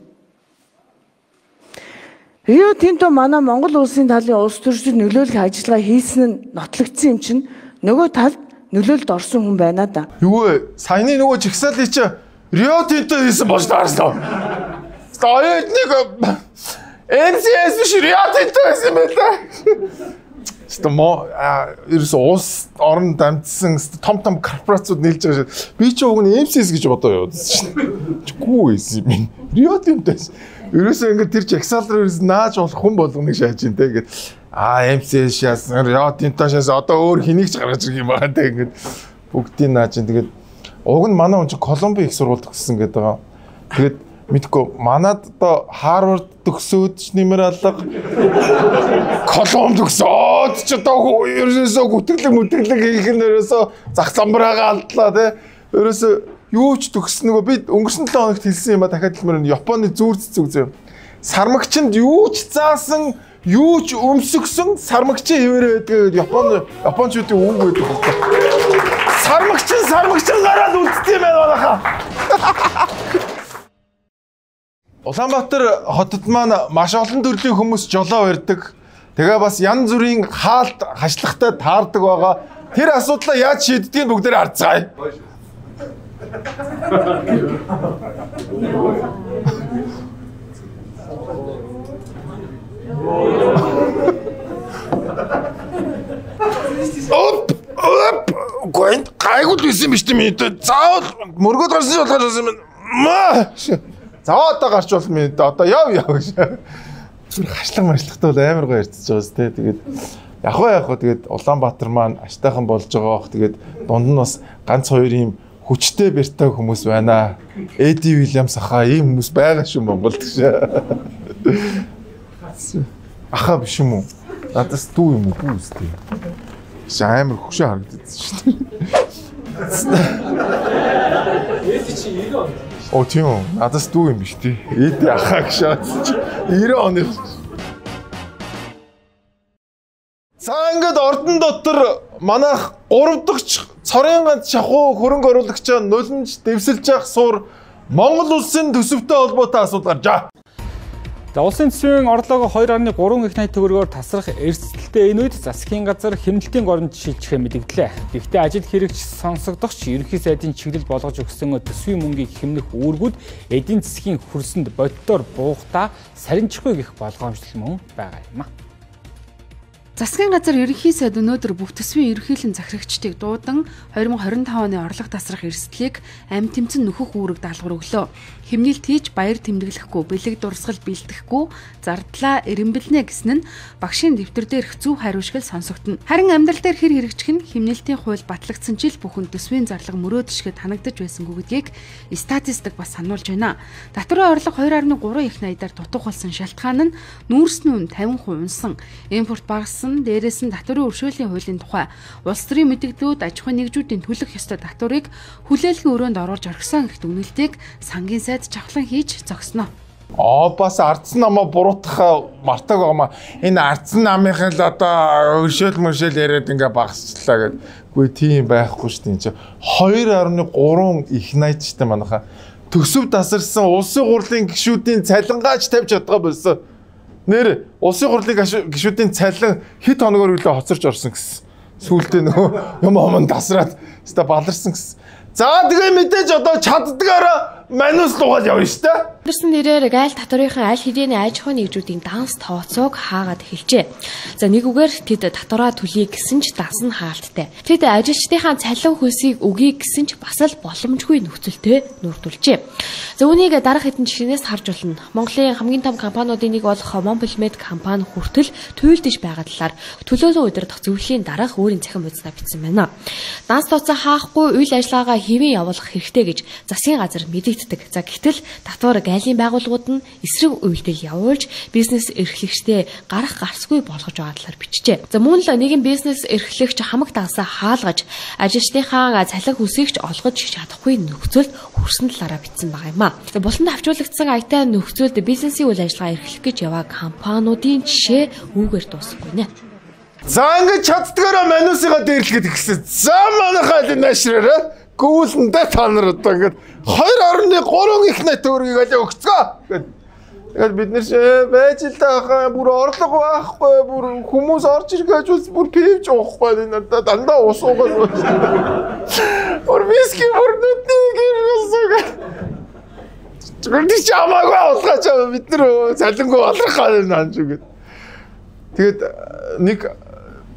Рио Тинто манай Монгол улсын талын улс төрчдөд нөлөөлөх ажиллагаа хийсэн нь нотлогдсон юм чинь нөгөө талд нөлөөлөлд орсон хүн байна да. Юу вэ? Саяны нөгөө жагсаалыг чи Рио Тинто хийсэн болж таарсан. Оюутныг MCS биш Рио Тинто хийсэн байлаа. Хэвээ мо ерөөс улс орон дамжсан том том корпорациуд нийлж байгаа шиг. Би чи уг нь MCS гэж бодоо явуулсан шин. Чгүй байсан юм. Рио Тинто. Ерөөсөө ингээд тэр жагсаал руу ерөөс нааж болох хүн болгоныг шааж ин тэ ингээд MCS шаасан, Рио Тинто шаасан одоо өөр хэнийг ч гаргаж ирэх юм байгаа тэ ингээд бүгдийг нааж ин. Тэгээд уг нь манай хүн чи Колумби их сургууль төгссөн гэдэг байгаа. Тэгээд мэдгүй манад одоо Харвард төгсөөд ч нэмэр алга Колумб төгсөөд ч одоо ерөөсөө гүтгэлэг мүтгэлэг хийх нь ерөөсөө зах замбраагаа алдлаа тий. Ерөөсөө юу ч төгснө нөгөө би өнгөрсөн 7 хоногт хэлсэн юм а дахиад хэлмээр нь Японы зүүр цэцэг үзээ. Сармагчинд юу ч заасан, юу ч өмсгсөн сармагчин хэвээрээ байдаг гэдэг Япончуудын үг байдаг байхгүй. Сармагчин гараад үлдсэн юм байна манайхаа. Улаанбаатар хотод маань маш олон төрлийн хүмүүс жолоо барьдаг. Тэгээ бас янз бүрийн хаалт хашлагтай таардаг байгаа. Тэр асуудлаа яаж шийддгийг бүгдээр харцгаая. Оп оп гойн гайгүй л байсан биш тийм ээ. Заавал мөргөд гарсан шалгаж байсан юм. За одоо гарч болно минь одоо яв яв гэж. Зүр хашлаг маршлагтай бол амар гоё ярьцж байгаа сте. Тэгээд яг вэ тэгээд Улаанбаатар маань аштайхан болж байгаа бох. Тэгээд дунд нь бас ганц хоёр юм хүчтэй бэртэй хүмүүс байна. Эди Уильямс ахаа ийм хүмүүс байгаа шүү Монголд гэж. Ахаа биш юм уу? Надаас дүү юм уу? Дүү үстэй. Амар хөшөө харагдаж шүү дээ. Эди чи 90 он. О тийм үү? Надаас дүү юм биш тий. Эди ахаа гэж 90 оны. За ингээд ордон дотор манайх 3 дахь цорын ганц шахуу хөрөнгө оруулагчаа нулимж дэвсэлж явах суур Монгол улсын төсөвтэй холбоотой асуудал гарчаа. За улсын төсвийн орлого 2.3 их 80 төгрөгөөр тасрах эрсдэлтэй энэ үед засгийн газар хэмнэлтийн горимд шилжихээ мэдгдлээ. Гэхдээ ажил хэрэгч сонсогдохч ерөнхий сайдын чиглэл болгож өгсөн төсвийн мөнгийг хэмнэх үүргүүд эдийн засгийн хөрсөнд боддоор буухдаа сарничгүй гэх болгоомжлол мөн байгаа юм а. Засгийн газар ерөнхий сайд өнөөдөр бүх төсвийн ерөнхийлөн захирагчдыг дуудан 2025 оны орлого тасрах эрсдлийг амь тэмцэн нөхөх үүрэг даалгавар өглөө. Хэмнэлт хийж баяр тэмдэглэхгүй, бэлэг дурсгал бэлтгэхгүй, зардлаа эренбэлнэ гэсэн нь багшийн дэвтэр дээрх зөв хариу шиг сонсогдоно. Харин амьдрал дээр хэр хэрэгжих нь хэмнэлтийн хууль батлагдсан жил бүхэн төсвийн зарлага мөрөөд шигэд ханагдаж байсангүй гэдгийг статистик бас сануулж байна. Татварын орлого 2.3 их 80-аар дутуух болсон шалтгаан нь нүүрсний үн 50% унсан, импорт багассан, дээрээс нь татварын өршөөлийн хуулийн тухай улс төрийн мэдэгдлүүд аж ахуйн нэгжүүдийн төлөх ёстой татварыг хүлээлгийн өрөөнд оруулж орхисон гэх дүгнэлтийг сангийн сайд чавхлан хийж зогсноо. Бас ардсан намаа буруутгах мартаг байгаамаа. Энэ ардсан намынхын л одоо өршөөл мөршөөл яриад ингээ багасчлаа гэд. Үгүй тийм байхгүй шүү дээ. Энэ чинь 2.3 их 80-тай манайхаа төсөв тасарсан улсын хурлын гишүүдийн цалингаач тавьж чадгаа болсон. Нэр улсын хурлын гишүүдийн цалин хэд хоногор үлээ хоцорч орсон гэсэн. Сүүлдээ нөгөө юм хомон тасраад өстой баларсан гэсэн. За тэгээ мэдээж одоо чаддгаараа манус лугаал явна шүү дээ. Өндөрсөн нэрээр гайл татврынхан аль хэдийн аж ахуйн нэгжүүдийн данс тооцоог хаагаад эхэлжээ. За нэг үгээр тэд татвараа төлье гэсэн ч данс нь хаалттай. Тэд ажилчдынхаа цалин хөлсийг өгье гэсэн ч бас л боломжгүй нөхцөлтэй нүүрдүүлжээ. За үүнийг дараах хэдэн жишээнээс харж болно. Монголын хамгийн том компаниудын нэг болох Монпелмед компани хүртэл туйлдэж байгаа талаар төлөөлөн удирдах зөвлөлийн дараах өөрийн цахим хуудаснаа бичсэн байна. Данс тооцоо хаахгүй үйл ажиллагаагаа хэвэн явуулах хэрэгтэй гэж засгийн газар мэдэгддэг. За гэтэл татвар гайл байгууллагууд нь эсрэг үйлдэл явуулж бизнес эрхлэгчдээ гарах гарцгүй болгож байгаа талаар бичжээ. За мөн л нэгэн бизнес эрхлэгч хамаг дансаа хаалгаж ажилчдынхаа цалин хүсэгч олгож чадахгүй нөхцөлд хүрсэн талаараа бичсэн байгаа юм а. За буланд хавчуулагдсан аятай нөхцөлд бизнесийн үйл ажиллагаа эрхлэх гэж яваа компаниудын жишээ үүгээр дуусахгүй нэ. За ингэж чаддгаараа манусыгаа дээрлэхэд эхэлсэн. За манайхаа л наашраараа гүйлэндээ та нар одоо ингээд 2.3 их 80 төгрөгийг аль өгцгөө гэд. Тэгээд бид нэр байж л таахаа бүр орлого байхгүй, бүр хүмүүс орж ирэх гэж бүр пивж уухгүй надад дандаа ус уугаад. Бүр виски бүр нүдний гэрсэн. Зүгээр чи амаагүй уулгаач бид нар цалингүй алрах гал наа чи гэд. Тэгээд нэг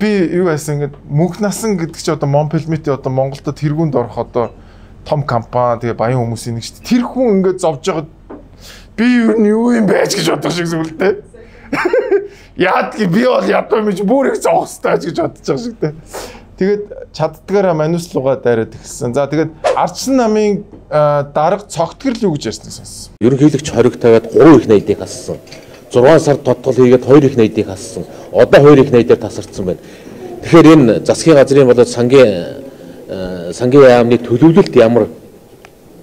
би юу яасан ингээд мөнх насан гэдэг чи одоо Монпелмити одоо Монголд тэргуунд орох одоо том компани тэгээ баян хүмүүсийн нэг шүү дээ. Тэр хүн ингээд зовж байгаа би юу юм байж гэж бодох шиг сүлдээ. Яадги би бол ядуу юм чи бүр их зовх хэвээр гэж бодож байгаа шиг дээ. Тэгээд чаддгаараа манус лугаа дайраад эхэлсэн. За тэгээд Ардсан намын дарга цогтгэрл юу гэж ярьсныг сонссон. Ерөнхийлөгч 20-г тавиад 3 их найдыг хассан. 6 сар тодтол хийгээд 2 их найдыг хассан. Одоо 2 их найдаар тасарсан байна. Тэгэхээр энэ засгийн газрын болоод сангийн яамны төлөвлөлт ямар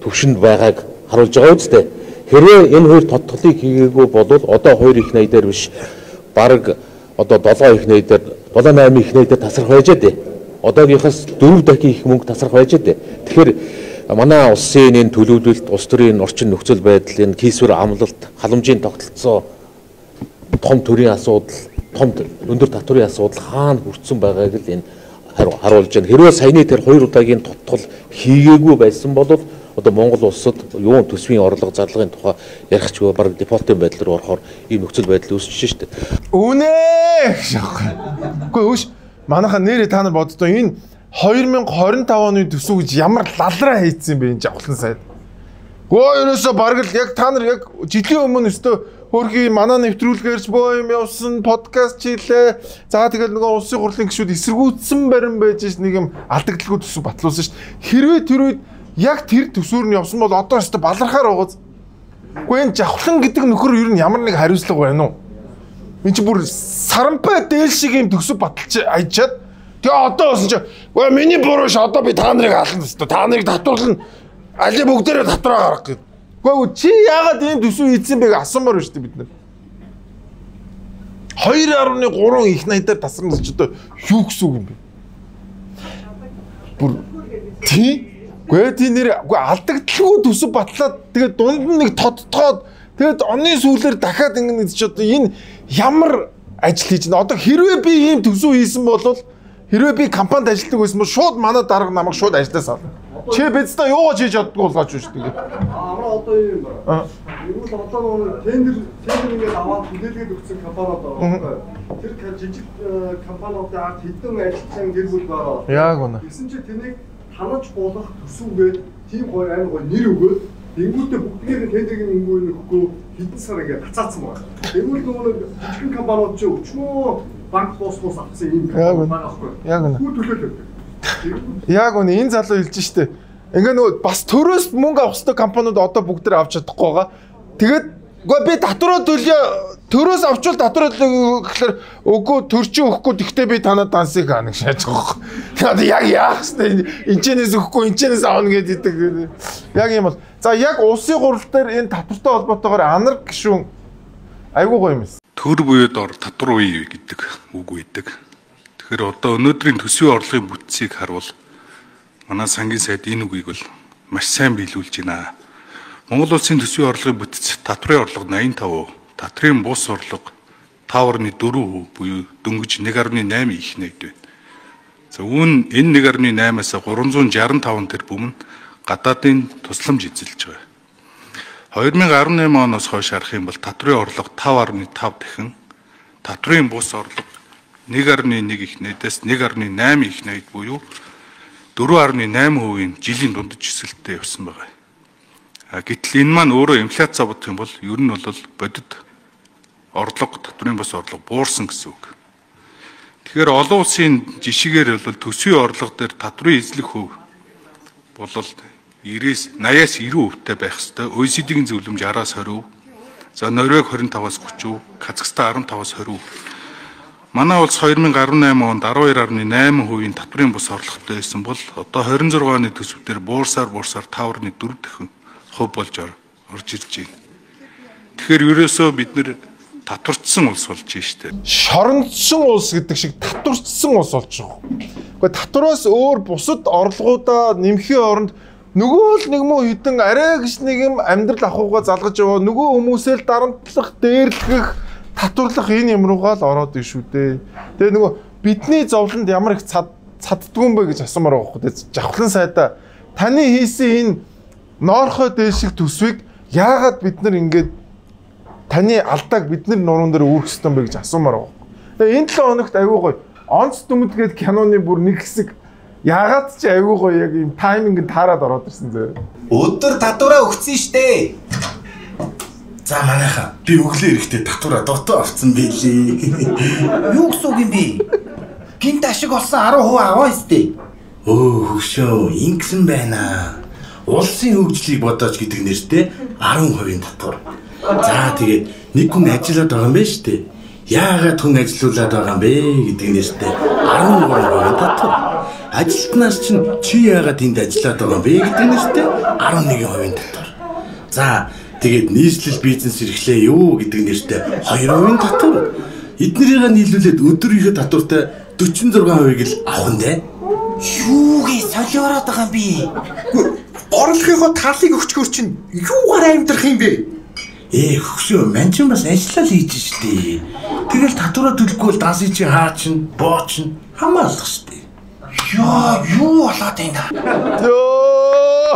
түвшинд байгааг харуулж байгаа үстэй. Хэрвээ энэ хоёр тодтолыг хийгээгүй бол одоо 2 их найдаар биш бараг одоо 7 их найдаар 7 8 их найдаар тасрах байж дээ. Одоогийнхоос 4 дахин их мөнгө тасрах байж дээ. Тэгэхээр манай улсын энэ төлөвлөлт, улс төрийн орчин нөхцөл байдал, энэ хийсвэр амлалт, халамжийн тогтолцоо, том төрийн асуудал, том өндөр татварын асуудал хаана хүрсэн байгааг л энэ харуулж байна. Хэрвээ саяны тэр хоёр удаагийн тодтол хийгээгүй байсан бол одоо Монгол улсад юун төсвийн орлого зарлагын тухай ярих ч бараг дефолтын байдал руу орохоор ийм нөхцөл байдал үүсэж штэ. Үнэ гэж аахгүй. Үгүй өөш манайха нэрээ та нар боддоо энэ 2025 оны төсөв гэж ямар лалраа хийцэн бэ энэ жавхлан сайд. Гөө ерөөсөө бараг л яг та нар яг жилийн өмнө өстөө хөрхи манай нэвтрүүлгээрч боо юм явсан подкаст хийлээ. За тэгэл нөгөө улсын хурлын гишүүд эсэргүүцсэн барин байж ш нэг юм алдагдлгүй төсөв батлуулсан ш. Хэрвээ тэр үед яг тэр төсөөр нь явсан бол одоо өстө балархаар байгааз. Үгүй энэ жавхлан гэдэг нөхөр ер нь ямар нэг хариуцлага байна уу? Энд чи бүр сарампай дээл шиг юм төсөв баталж аячаад тэгээ одоо болсон чи үгүй миний буруу ш одоо би та нарыг ална өстө. Та нарыг татварлана. Али бүгдээрээ татвараа гаргах гэв. Үгүй чи яагаад ийм төсөв хийсэн бэ гэж асуумаар байна шүү дээ бид нар. 2.3 их найдаар тасарна гэж одоо юу гэсэн үг юм бэ? Бүр тий Үгүй тий нэр үгүй алдагдлгүй төсөв батлаад тэгээд дунд нь нэг тодтгоод тэгээд оны сүүлээр дахиад ингэ нэг чи одоо энэ ямар ажил хийж байна? Одоо хэрвээ би ийм төсөв хийсэн бол хэрвээ би компанид ажилладаг байсан бол шууд манай дарга намайг шууд ажлаас авна. Чи бидтэй юугаа хийж чаддгүй болгооч шүү дээ. Амраа одоо юм байна. Тэгвэл одоо нөгөө тендер ингээд аваад хүлээлгээд өгсөн компаниуд байгаа. Тэр жижиг компаниудын ард хэдэн ажилтан гэр бүл байгаа. Яг үнэ. Тэгсэн чинь тэнийг танаж болох төсөвгээд тийм гоё амар гоё нэр өгөөд тэнгуүтээ бүгдгээр нь тендерийн мөнгө нөхгүй хэдэн сар ингээд гацаацсан байна. Тэгвэл нөгөө нэг жижигэн компаниуд чи өчмөө банк боосгоос авсан юм компани байгаа байхгүй. Яг үнэ. Хүү төлөөлөв. Яг үнэ энэ залуу хэлж штэ. Ингээ нөгөө бас төрөөс мөнгө авах ёстой компаниуд одоо бүгд тэр авч чадахгүй байгаа. Тэгээд үгүй би татвараа төлөе төрөөс авчвал татвараа төлөе гэхлээр үгүй төр чи өгөхгүй тэгтээ би танад дансыг хаана гэж шааж байгаа юм. Тэгээд яг яах вэ? Энчэнээс өгөхгүй энчэнээс авна гэдэг. Яг юм бол за яг улсын хурал дээр энэ татвартай холбоотойгоор анар гişүн айгуу гоё юм. Төр буюу дор татвар үе гэдэг үг үйдэг. Тэгэхээр одоо өнөөдрийн төсвийн орлогын бүтцийг харвал манай сангийн сайд энэ үгийг бол маш сайн биелүүлж байна. Монгол улсын төсвийн орлогын бүтц татварын орлого 85%, татварын бус орлого 5.4% буюу дөнгөж 1.8 их найд байна. За үүн энэ 1.8-аас 365 тэрбум нь гадаадын тусламж эзэлж байгаа. 2018 оноос хойш харах юм бол татварын орлого 5.5 дахин, татварын бус орлого 1.1 их найдаас 1.8 их найд буюу 4.8%-ийн жилийн дундаж өсөлттэй явсан байгаа. Гэтэл энэ маань өөрөө инфляци бодох юм бол ер нь бол бодит орлого, татварын бус орлого буурсан гэсэн үг. Тэгэхээр олон улсын жишгээр бол төсвийн орлого дээр татварын эзлэх хөв бол 90-аас 80-аас 90% байх ёстой. OECD-ийн зөвлөмж 10-аас 20%. За Норвег 25-аас 30%, Казахстан 15-аас 20%. Манай улс 2018 онд 12.8%-ийн татварын бус орлоготой байсан бол одоо 26 оны төсөв дээр буурсаар 5.4 дахин хувь болж орж ирж байна. Тэгэхээр ерөөсөө бид нэр татварчсан улс болж байна шүү дээ. Шорондсон улс гэдэг шиг татварчсан улс болж байгаа. Гэхдээ татвараас өөр бусад орлогоудаа нэмхийн оронд Нөгөө л нэг муу хідэн арай гэж нэг юм амьдрал ахуйгаа залгаж яваа нөгөө хүмүүсээ л дарамтлах, дээрлэх, татварлах энэ юм руугаа л ороод ир шүү дээ. Тэгээ нөгөө бидний зовлонд ямар их цаддгүй юм бэ гэж асуумаар байгаа байхгүй. Жавхлан сайдаа таны хийсэн энэ ноорхой дээшиг төсвийг яагаад бид нар ингээд таны алдааг бид нар нуруунд дээр үүрэх ёстой юм бэ гэж асуумаар байгаа. Тэгээ энэ 7 хоногт айгүй гоё онц дүмэд гээд киноны бүр нэг хэсэг яагаад ч айгүй гоё яг юм тайминг нь таарад ороод ирсэн зөө. Өдөр татвараа өгсөн штэ. За манайхаа би өглөө ирэхдээ татвараа дутуу авцсан байлээ. Юу гэсэн үг юм бэ? Гинт ашиг олсон 10% аваа штэ. Өө хөшөө ингэсэн байна. Улсын хөгжлийг бодооч гэдэг нэртэй 10% татвар. За тэгээд нэг хүн ажиллаад байгаа юм байна штэ. Яагаад хүн ажилуулад байгаа юм бэ гэдэг нэртэй 13% татвар. Ажилтнаас чинь чи яагаад энд ажиллаад байгаа юм бэ гэдэг нэртэй 11% татвар. За тэгээд нийслэл бизнес эрхлээ юу гэдэг нэртэй 2% татвар. Эднэрийг нийлүүлээд өдрийнхөө татвартай 46%-ийг л авах нь дээ. Юугээ солиороод байгаа юм бэ? Орлогынхоо талыг өгчгөр чинь юугаар амьдрах юм бэ? Хөшөө ман чинь бас ажиллаа л хийж штэ. Тэгэл татвараа төлөхгүй бол дансын чинь хаа чинь, боо чинь хамаалах штэ. Яа, юу болоод байна? Йоо!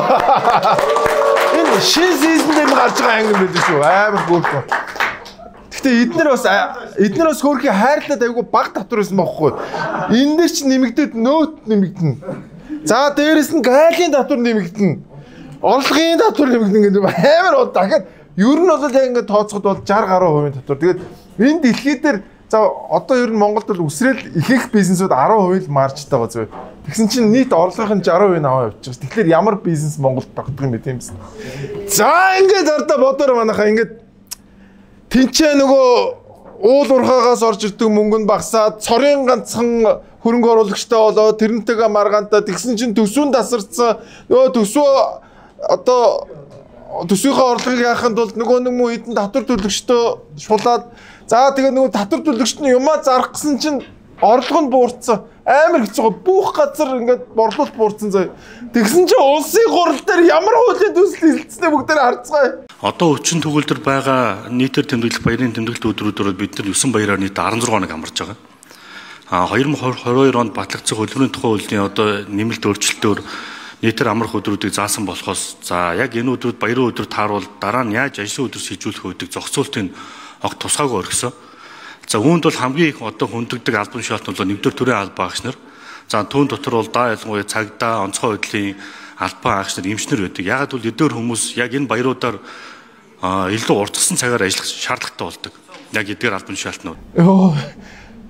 Энэ шинэ сизон дээр гарч байгаа анги юм байл шүү. Амар хөөрхөн. Гэтэ эднэр бас хөөрхий хайрлаад айгүй баг татвар байсан байхгүй. Энэ дээр чинь нэмэгдээд нөөт нэмэгдэнэ. За дээрэс нь гайлын татвар нэмэгдэнэ. Орлогын татвар нэмэгдэнэ гэдэг амар дахиад ер нь бол яг ингээд тооцоход бол 60 гаруй хувийн татвар. Тэгээд энэ дэлхий дээр за одоо ер нь Монголд бол үсрээл ихэнх бизнесүүд 10% л маржтай байгаа зү. Тэгсэн чинь нийт орлогын 60% нь аваа явчих. Тэгэхээр ямар бизнес Монголд тогтох юм бэ тийм биз? За ингээд ардаа бодоор манайхаа ингээд тэнцээ нөгөө уул уурхаагаас орж ирдэг мөнгө нь багасаад цорын ганцхан хөрөнгө оруулагчтай болоо тэрнтэйгээ маргаантай тэгсэн чинь төсвөн тасарсан. Нөгөө төсвөө одоо төсвийнхээ орлогыг яахын тулд нөгөө нэг муу хэдэн татвар төлөгчтөө шулаад за тэгээ нөгөө татвар төлөгчт нь юмаа зарах гэсэн чинь орлого нь буурсан. Амар хэцүү. Бүх газар ингээд борлуулалт буурсан заяа. Тэгсэн чинь улсын хурал дээр ямар хуулийн төсөл хэлэлцснээ бүгдээр харцгаая. Одоо өвчин төгөлдөр байгаа нийтээр тэмдэглэх баярын тэмдэглэлт өдрүүдээр бид нар 9 баяраар нийт 16 хоног амарч байгаа. А 2022 онд батлагдсан хөдөлмөрийн тухай хуулийн одоо нэмэлт өөрчлөлтөөр нийтээр амрах өдрүүдийг заасан болохоос за яг энэ өдрүүд баярын өдөр тааруул дараа нь яаж ажлын өдөр шийдвэрлэх вэ гэдэг зохицуултын огт тусгаагүй орхисон. За үүнд бол хамгийн их одоо хүндэгдэг албан тушаалт нь бол нэгдүгээр төрийн албан агч нар. За түүн дотор бол даа ялангуяа цагдаа, онцгой байдлын албан агч нар, эмчнэр байдаг. Ягаад гэвэл эдгээр хүмүүс яг энэ баяруудаар илүү уртгсан цагаар ажиллах шаардлагатай болдог. Яг эдгээр албан тушаалтнууд. Йоо.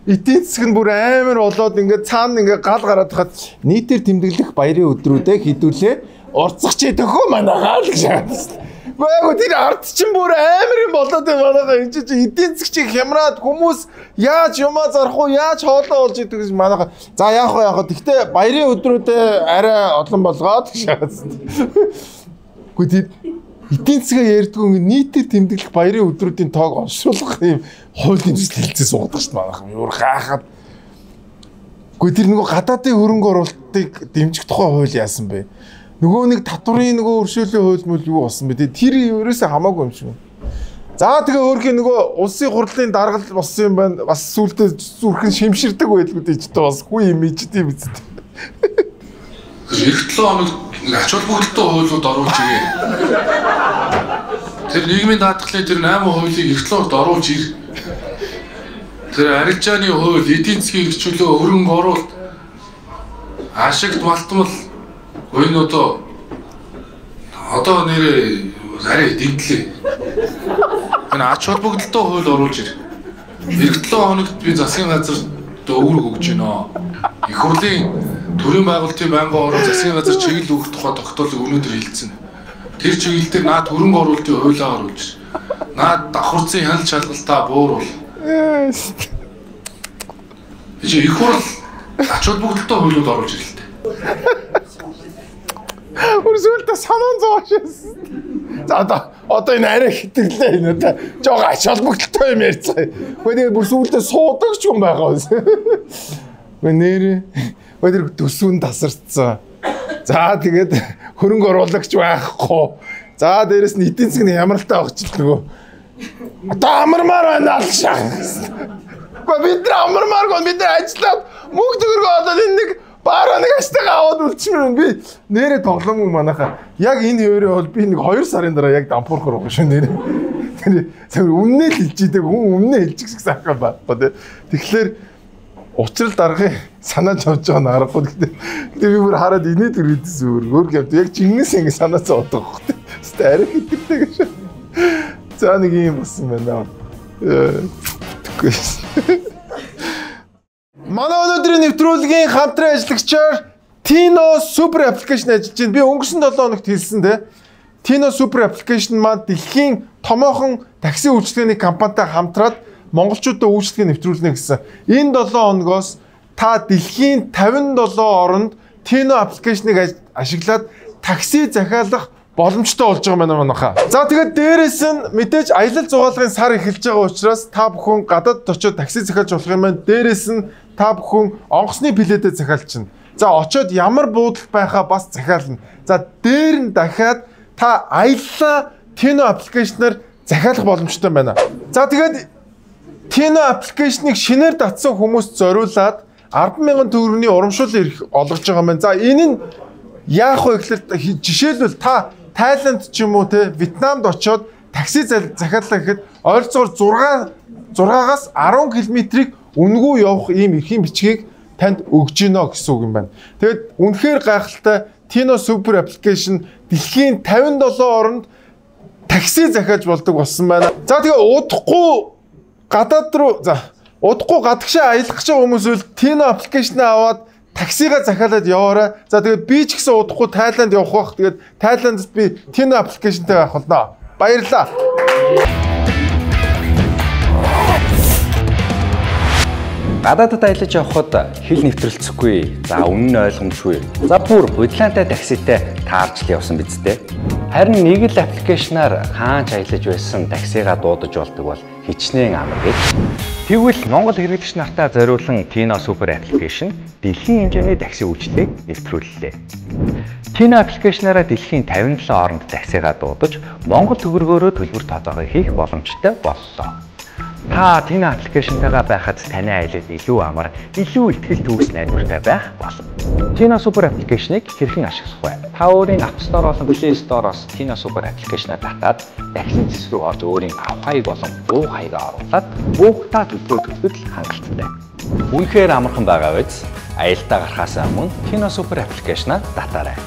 Эдийн засаг нь бүр амар болоод ингээд цаана ингээд гал гараад хахад нийтээр тэмдэглэх баярын өдрүүдээ хідүүлээ урцгах чи төхөө манайхаа л гэж хаасан. Гүйг тэр ард чинь бүр амар юм болоод байна манайхаа энэ чи эдийн засаг чи хямраад хүмүүс яаж юмаа зарах уу яаж хоолоо олж идэх гэж манайхаа за яах вэ яах вэ гэхдээ баярын өдрүүдээ арай олон болгоод гэж хаасан. Гү тэр эдийн засгаа ярьдгүй ингээд нийтээр тэмдэглэх баярын өдрүүдийн тоог оншруулах юм хуулийн төсөл хэлцээ суугаад шүү дээ манайхан. Юу хаахад. Гэхдээ тэр нөгөө гадаадын хөрөнгө оруулалтыг дэмжих тухай хууль яасан бэ? Нөгөө нэг татварын нөгөө өршөөлийн хууль мөл юу болсон бэ? Тэр ерөөсөө хамаагүй юм шиг. За тэгээ өөрхийн нөгөө улсын хурлын даргал болсон юм байна. Бас сүултээ зүрхэн шимширдэг байлгүй дээ ч бас хүү юм ичдэг юм биз дээ. Эх 7 хоногт ач холбогдолтой хуулиуд оруулж ирээ. Тэр нийгмийн даатгалын тэр 8 хуулийг эх 7 хоногт оруулж ир. Тэр арилжааны хууль, эдийн засгийн эрхчлөө, хөрөнгө оруулалт, ашигт малтмал энэ одоо нэрээ арай дэмтлээ. Энэ ач холбогдолтой хууль оруулж ир. Эх 7 хоногт би засгийн газар өвөрг өгч байна. Их хурлын төрийн байгуулалтын байнгын орон засгийн газар чиглэл өгөх тухай тогтоолыг өнөөдөр хэлсэн. Тэр чиглэл дээр наад хөрөнгө оруулалтын хуулиа оруулж ир. Наад давхарцын хяналт шалгалтаа бууруул. Чи их хурл ач холбогдолтой хуулиуд оруулж ирэлтэй. Өрсөлдөө санаан зоошсэн. За одоо энэ арай хитгэлээ энэ одоо жоо ач холбогдолтой юм ярьцгаа. Гэхдээ тэгээ бүр сүүлдээ суудаг ч юм байгаа. Гэхдээ нэр тэр төсвөн тасарцсан. За тэгээд хөрөнгө оруулагч байхгүй. За дээрэс нь эдийн засгийн хямралтай багч л нөгөө одоо амармаар байна л шах. Гэхдээ бид нар амармааргүй, бид нар ажиллаад мөнгө төгрөгөө олоод энэ нэг бараа нэг аштайгаа аваад үлчмээр. Би нэрээ тоглоом манайхаа. Яг энэ хэвээрээ бол би нэг 2 сарын дараа яг дампуурхаар байгаа шүү нэрээ. Тэр өмнөө л хэлж идэг, хүн өмнөө хэлчих шиг сайхан байхгүй тий. Тэгэхээр учрал даргын санаа зовж байгаа нь аргагүй. Гэтэ би бүр хараад инээд өрөөдсөн өөр өөр гэвд яг жинхэнээс ингэ санаа зовоод байгаа хөөх. Хэвээ арай хитэртэй гэж. За нэг юм болсон байна. Тэгэхгүй. Манай өнөөдрийн нэвтрүүлгийн хамтран ажиллагчаар Tino Super Application ажиллаж байна. Би өнгөрсөн 7 хоногт хэлсэн те. Tino Super Application маань дэлхийн томоохон такси үйлчилгээний компанитай хамтраад монголчуудад үйлчилгээ нэвтрүүлнэ гэсэн. Энэ 7 хоногоос та дэлхийн 57 оронд Tino application-ыг ашиглаад такси захиалах боломжтой болж байгаа юм байна. За тэгээд дээрэс нь мэдээж аялал зугаалгын сар эхэлж байгаа учраас та бүхэн гадаад очиод такси захиалж болох юм байна. Дээрэс нь та бүхэн онгоцны билетээ захиалчихна. За очиод ямар буудал байхаа бас захиална. За дээр нь дахиад та аяллаа Tino application-аар захиалах боломжтой байна. За тэгээд Tino application-ыг шинээр татсан хүмүүст зориулаад 10,000 төгрөгийн урамшууллын эрх олгож байгаа юм байна. За энэ нь яах вэ гэхээр жишээлбэл та Тайланд ч юм уу те Вьетнамд очиод такси захиаллаа гэхэд ойролцоогоор 6-аас 10 км-ийг үнэгүй явах ийм эрхийн бичгийг танд өгж гинэ гэсэн үг юм байна. Тэгээд үнэхээр гайхалтай Tino Super Application дэлхийн 57 оронд такси захиалж болдог болсон байна. За тэгээ удахгүй гадаад руу за удахгүй гадагшаа аялах гэж байгаа хүмүүс үл Tino application-аа аваад таксигаа захиалаад яваарай. За тэгээд би ч гэсэн удахгүй Тайланд явах бах. Тэгээд Тайландд би Tino application-тай байх болно. Баярлалаа. Гадаадад аялаж явхад хэл нэвтрэлцэхгүй, за үнэн нь ойлгомжгүй. За бүр худилдаантай такситай таарч л явсан биз дээ. Харин нэг л аппликейшнаар хаанч аялаж байсан таксигаа дуудаж болдог бол хичнээн амар гэж. Тэгвэл Монгол хэрэглэгч нартаа зориулан Tino Super Application дэлхийн хэмжээний такси үйлчлэгийг нэвтрүүллээ. Tino аппликейшнаараа дэлхийн 57 оронд таксигаа дуудаж Монгол төгрөгөөрөө төлбөр тодорхой хийх боломжтой боллоо. Та Tino аппликейшнтайгаа байхад таны аялал илүү амар, илүү ихтгэл төгс найдвартай байх болно. Tino Super Application-ыг хэрхэн ашиглах вэ? Та өөрийн App Store болон Play Store-оос Tino Super Application-а татаад такси зэс рүү орж өөрийн авах хаяг болон буух хаягаа оруулаад буухдаа төлбөрөө төлөхөд л хангалттай. Үнэхээр амархан байгаа биз? Аялдаа гарахаас өмнө Tino Super Application-а татаарай.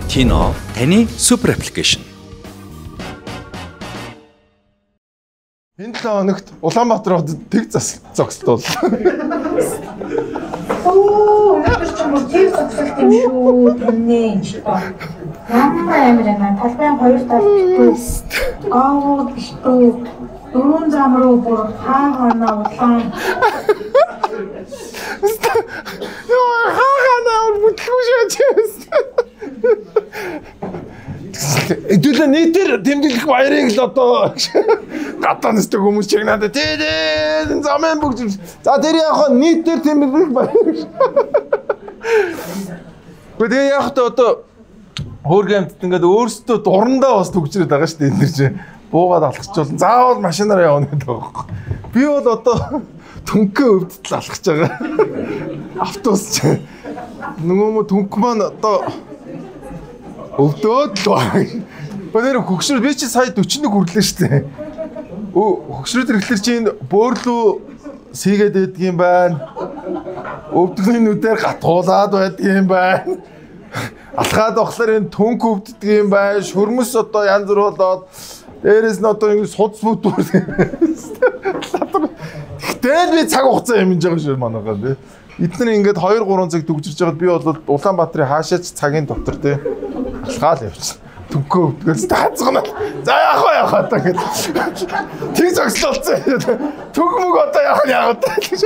Tino таны Super Application. Энэ 7 хоногт Улаанбаатар хотод тэг зогсолт боллоо. Оо, өнөөдөр ч юм уу тэг зогсолт юм шүү. Тэнэ. Ямар амар байна. Талбайн хоёр тал битүү. Говууд битүү. Дөрвөн зам руу бүр хаа ханаа улаан. Йоо, хаа ханаа бүтлгүй шаач. Хэдүүлээ нийтээр тэмдэглэх баярыг л одоо гадаа нэстэг хүмүүс чиг надад тий тий замын бүгд. За тэр яг хоо нийтээр тэмдэглэх баяр. Гэхдээ тэгээ яг хоо одоо хөөргөн амьтад ингээд өөрсдөө дурандаа бас түгжрээд байгаа шүү дээ энэ чинь буугаад алхаж болно. Заавал машинаар явна гэдэг байгаа байхгүй. Би бол одоо түнхээ өвдөлт алхаж байгаа. Автобус чинь нөгөө мө түнх маань одоо өвдөөд л байна. Өнөр хөгшрөл би чи сая 41 хүрлээ шүү дээ. Хөгшрөл ирэхлээр чи энэ бөөрлөө сийгээд байдг юм байна. Өвдгөний нүдээр гатгуулад байдг юм байна. Алхаад болохоор энэ түнх өвддөг юм байна. Шүрмэс одоо янз бүр болоод дээрээс нь одоо ингэ судас бүтүүр. Тэгтэл би цаг хугацаа хэмнэж байгаа шүү манайхаа тий. Эдгээр ингээд 2 3 цаг дүгжирж байгаад би бол Улаанбаатарын хаашаач цагийн дотор тий алхаал явчихсан. Түнхөө өвдгөөс таацгана. За яах вэ яах вэ гэдэг. Тэг зогслолцсон. Түг мөг одоо яах нь яах вэ гэж.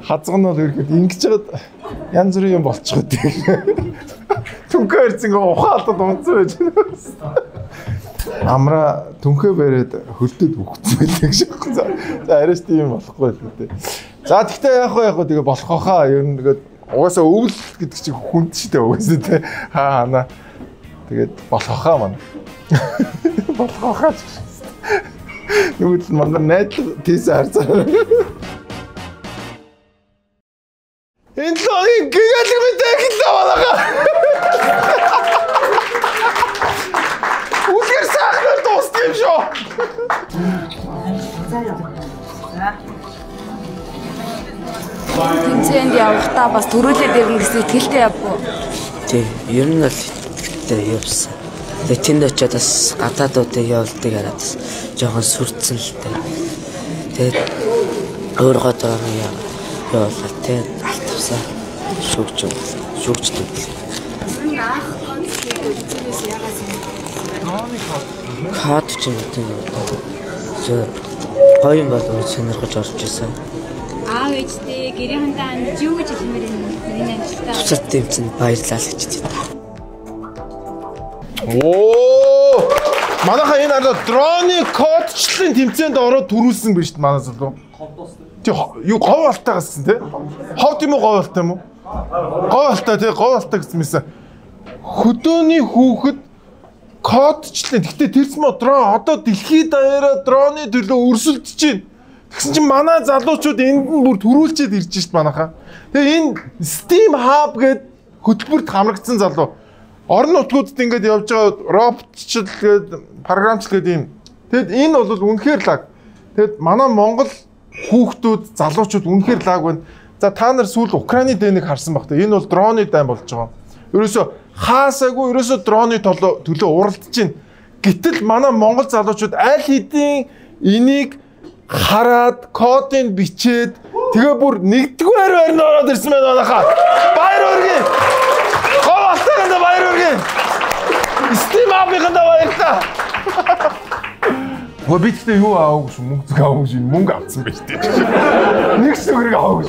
Хазган бол ирэхэд ингэж жаад янз бүрийн юм болчиход тий. Түнхөө ирсэн ингээ ухаан алдаад унтсан байж байна. Амраа түнхээ бариад хөлтөд өгцсөн байлээ гэж. За арайч тийм болохгүй л дээ. За тэгтээ яах вэ яах вэ тэгээ болох хаа. Ер нь тэгээд Угаасаа өвөл гэдэг чинь хүнд шүү дээ угаасаа тий. Хаа хана. Тэгээд болох хаа манай. Болох хаа. Нүгэл манай найдлага тийс харцаа. Энэ логийн гигалэг мэдээ эхэллээ манайхаа. Үлгэр сайхнаар дууссан юм шүү. Тэмцээнд явахдаа бас төрүүлээд ирнэ гэсэн итгэлтэй явгүй. Тий, ер нь бол итгэлтэй явсан. Тэгээ тэнд очиод бас гадаадуудыг явуулдаг хараад бас жоохон сүрдсэн л дээ. Тэгээд өөргөө доор явуулаад тий алтавсаа шүүгч шүүгчдэг. Анх код хийх яагаад код ч юм уу. Гоё юм болов сонирхож орж исэн. Аав ээжтэй гэрийнхэнтэй хандж юу гэж хэлмээр энэ энэ амжилтаа. Тусад тэмцэнд баярлалаа л гэж хэлээ. Оо! Манайхаа энэ арда дроны кодчлалын тэмцээнд ороод төрүүлсэн биш үү манай залуу? Тий юу говь алтай гэсэн тий? Ховд юм уу говь алтай юм уу? Говь алтай тий говь алтай гэсэн мэсэн. Хөдөөний хүүхэд кодчлалын. Гэхдээ тэрс мө дрон одоо дэлхийд даяараа дроны төлөө өрсөлдөж байна. Тэгсэн чинь манай залуучууд энд нь бүр төрүүлчихэд ирж шít манайхаа. Тэгээ энэ Steam Hub гээд хөтөлбөрт хамрагдсан залуу орон нутгуудад ингээд явж байгаа роботчл гээд програмчл гээд юм. Тэгэд энэ бол үнэхээр лаг. Тэгэд манай Монгол хүүхдүүд залуучууд үнэхээр лаг байна. За та нар сүүл Украины дайныг харсан баг та. Энэ бол дроны дайн болж байгаа. Ерөөсөө хаасаагүй ерөөсөө дроны төлөө уралдаж байна. Гэтэл манай Монгол залуучууд аль хэдийн энийг хараад кодыг бичээд тэгээ бүр нэгдүгээр байранд ороод ирсэн байна манайхаа. Баяр хүргэе. Гов алтайганда баяр хүргэе. Steam Hub-ынхандаа баярлалаа. Гоо би тэгтээ юу аваагүй шүү, мөнгө зүг аваагүй шүү, мөнгө авсан байж тээ. Нэг ч төгрөг аваагүй.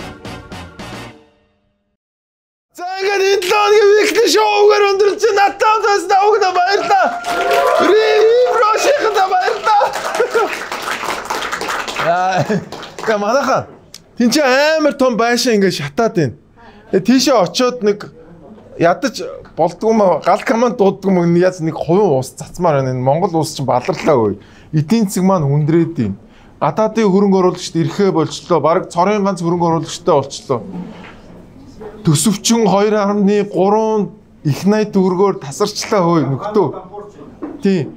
За ингээд энэ 7 хоногийн weekly show-гаар өндөрлөж надтай хамт байсан та баярлалаа. Риврошийнхандаа баярлалаа. Аа, манайхаа тэн чинь амар том байшин ингээд шатаад байна. Тэгээ тийшээ очиод нэг ядаж болдгоо юм гал команд дууддаг юм яаж нэг хувийн ус цацмаар байна. Энэ Монгол улс чинь баларлаа өө. Эдийн засаг маань хүндрээд байна. Гадаадын хөрөнгө оруулагчид ирэхээ болчлоо. Бараг цорын ганц хөрөнгө оруулагчтай болчлоо. Төсөвчин 2.3 их 80 төгрөгөөр тасарчлаа хөөе нөхдөө. Тийм.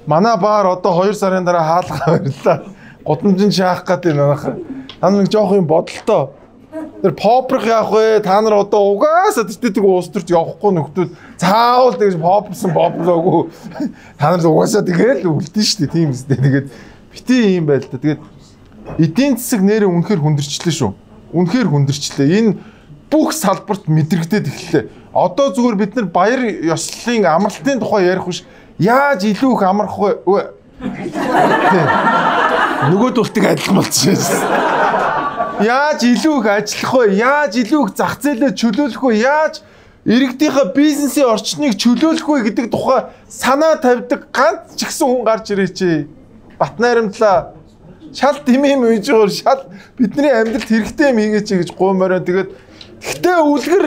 Манай баар одоо 2 сарын дараа хаалга барилаа. Гудамжинд шаах гээд байна манайхаа. Та нар нэг жоох юм бодолтой. Тэр попрох яах вэ? Та нар одоо угаасаа тэтгэдэг улс төрт явахгүй нөхдүүд заавал тэгж попсон поплоогүй. Та нар угаасаа тэгэл үлдэн шүү дээ. Тийм үстэй. Тэгээд бити юм байл та. Тэгээд эдийн засаг нэрээ үнэхээр хүндэрчлээ шүү. Үнэхээр хүндэрчлээ. Энэ бүх салбарт мэдрэгдээд эхэллээ. Одоо зүгээр бид нар баяр ёслолын амралтын тухай ярих биш. Яаж илүү их амрах вэ? Нөгөө дултыг адилхан болчихсон. Яаж илүү их ажиллах вэ? Яаж илүү их зах зээлээ чөлөөлөх вэ? Яаж иргэдийнхээ бизнесийн орчныг чөлөөлөх вэ гэдэг тухай санаа тавьдаг ганц ч гэсэн хүн гарч ирээч. Батнайрамдлаа. Шал тийм юм үйж байгаа шал бидний амьдралд хэрэгтэй юм хийгээч гэж гуймаар байна. Тэгээд гэхдээ үлгэр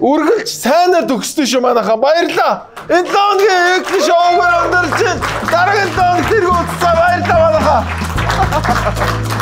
үргэлж сайнаар төгсдөө шүү манайхаа. Баярлалаа. Энэ 7 хоногийн weekly show-гаар өндөрлөж байна. Дараагийн 7 хоног тэрэг уулзцаа. Баярлалаа манайхаа.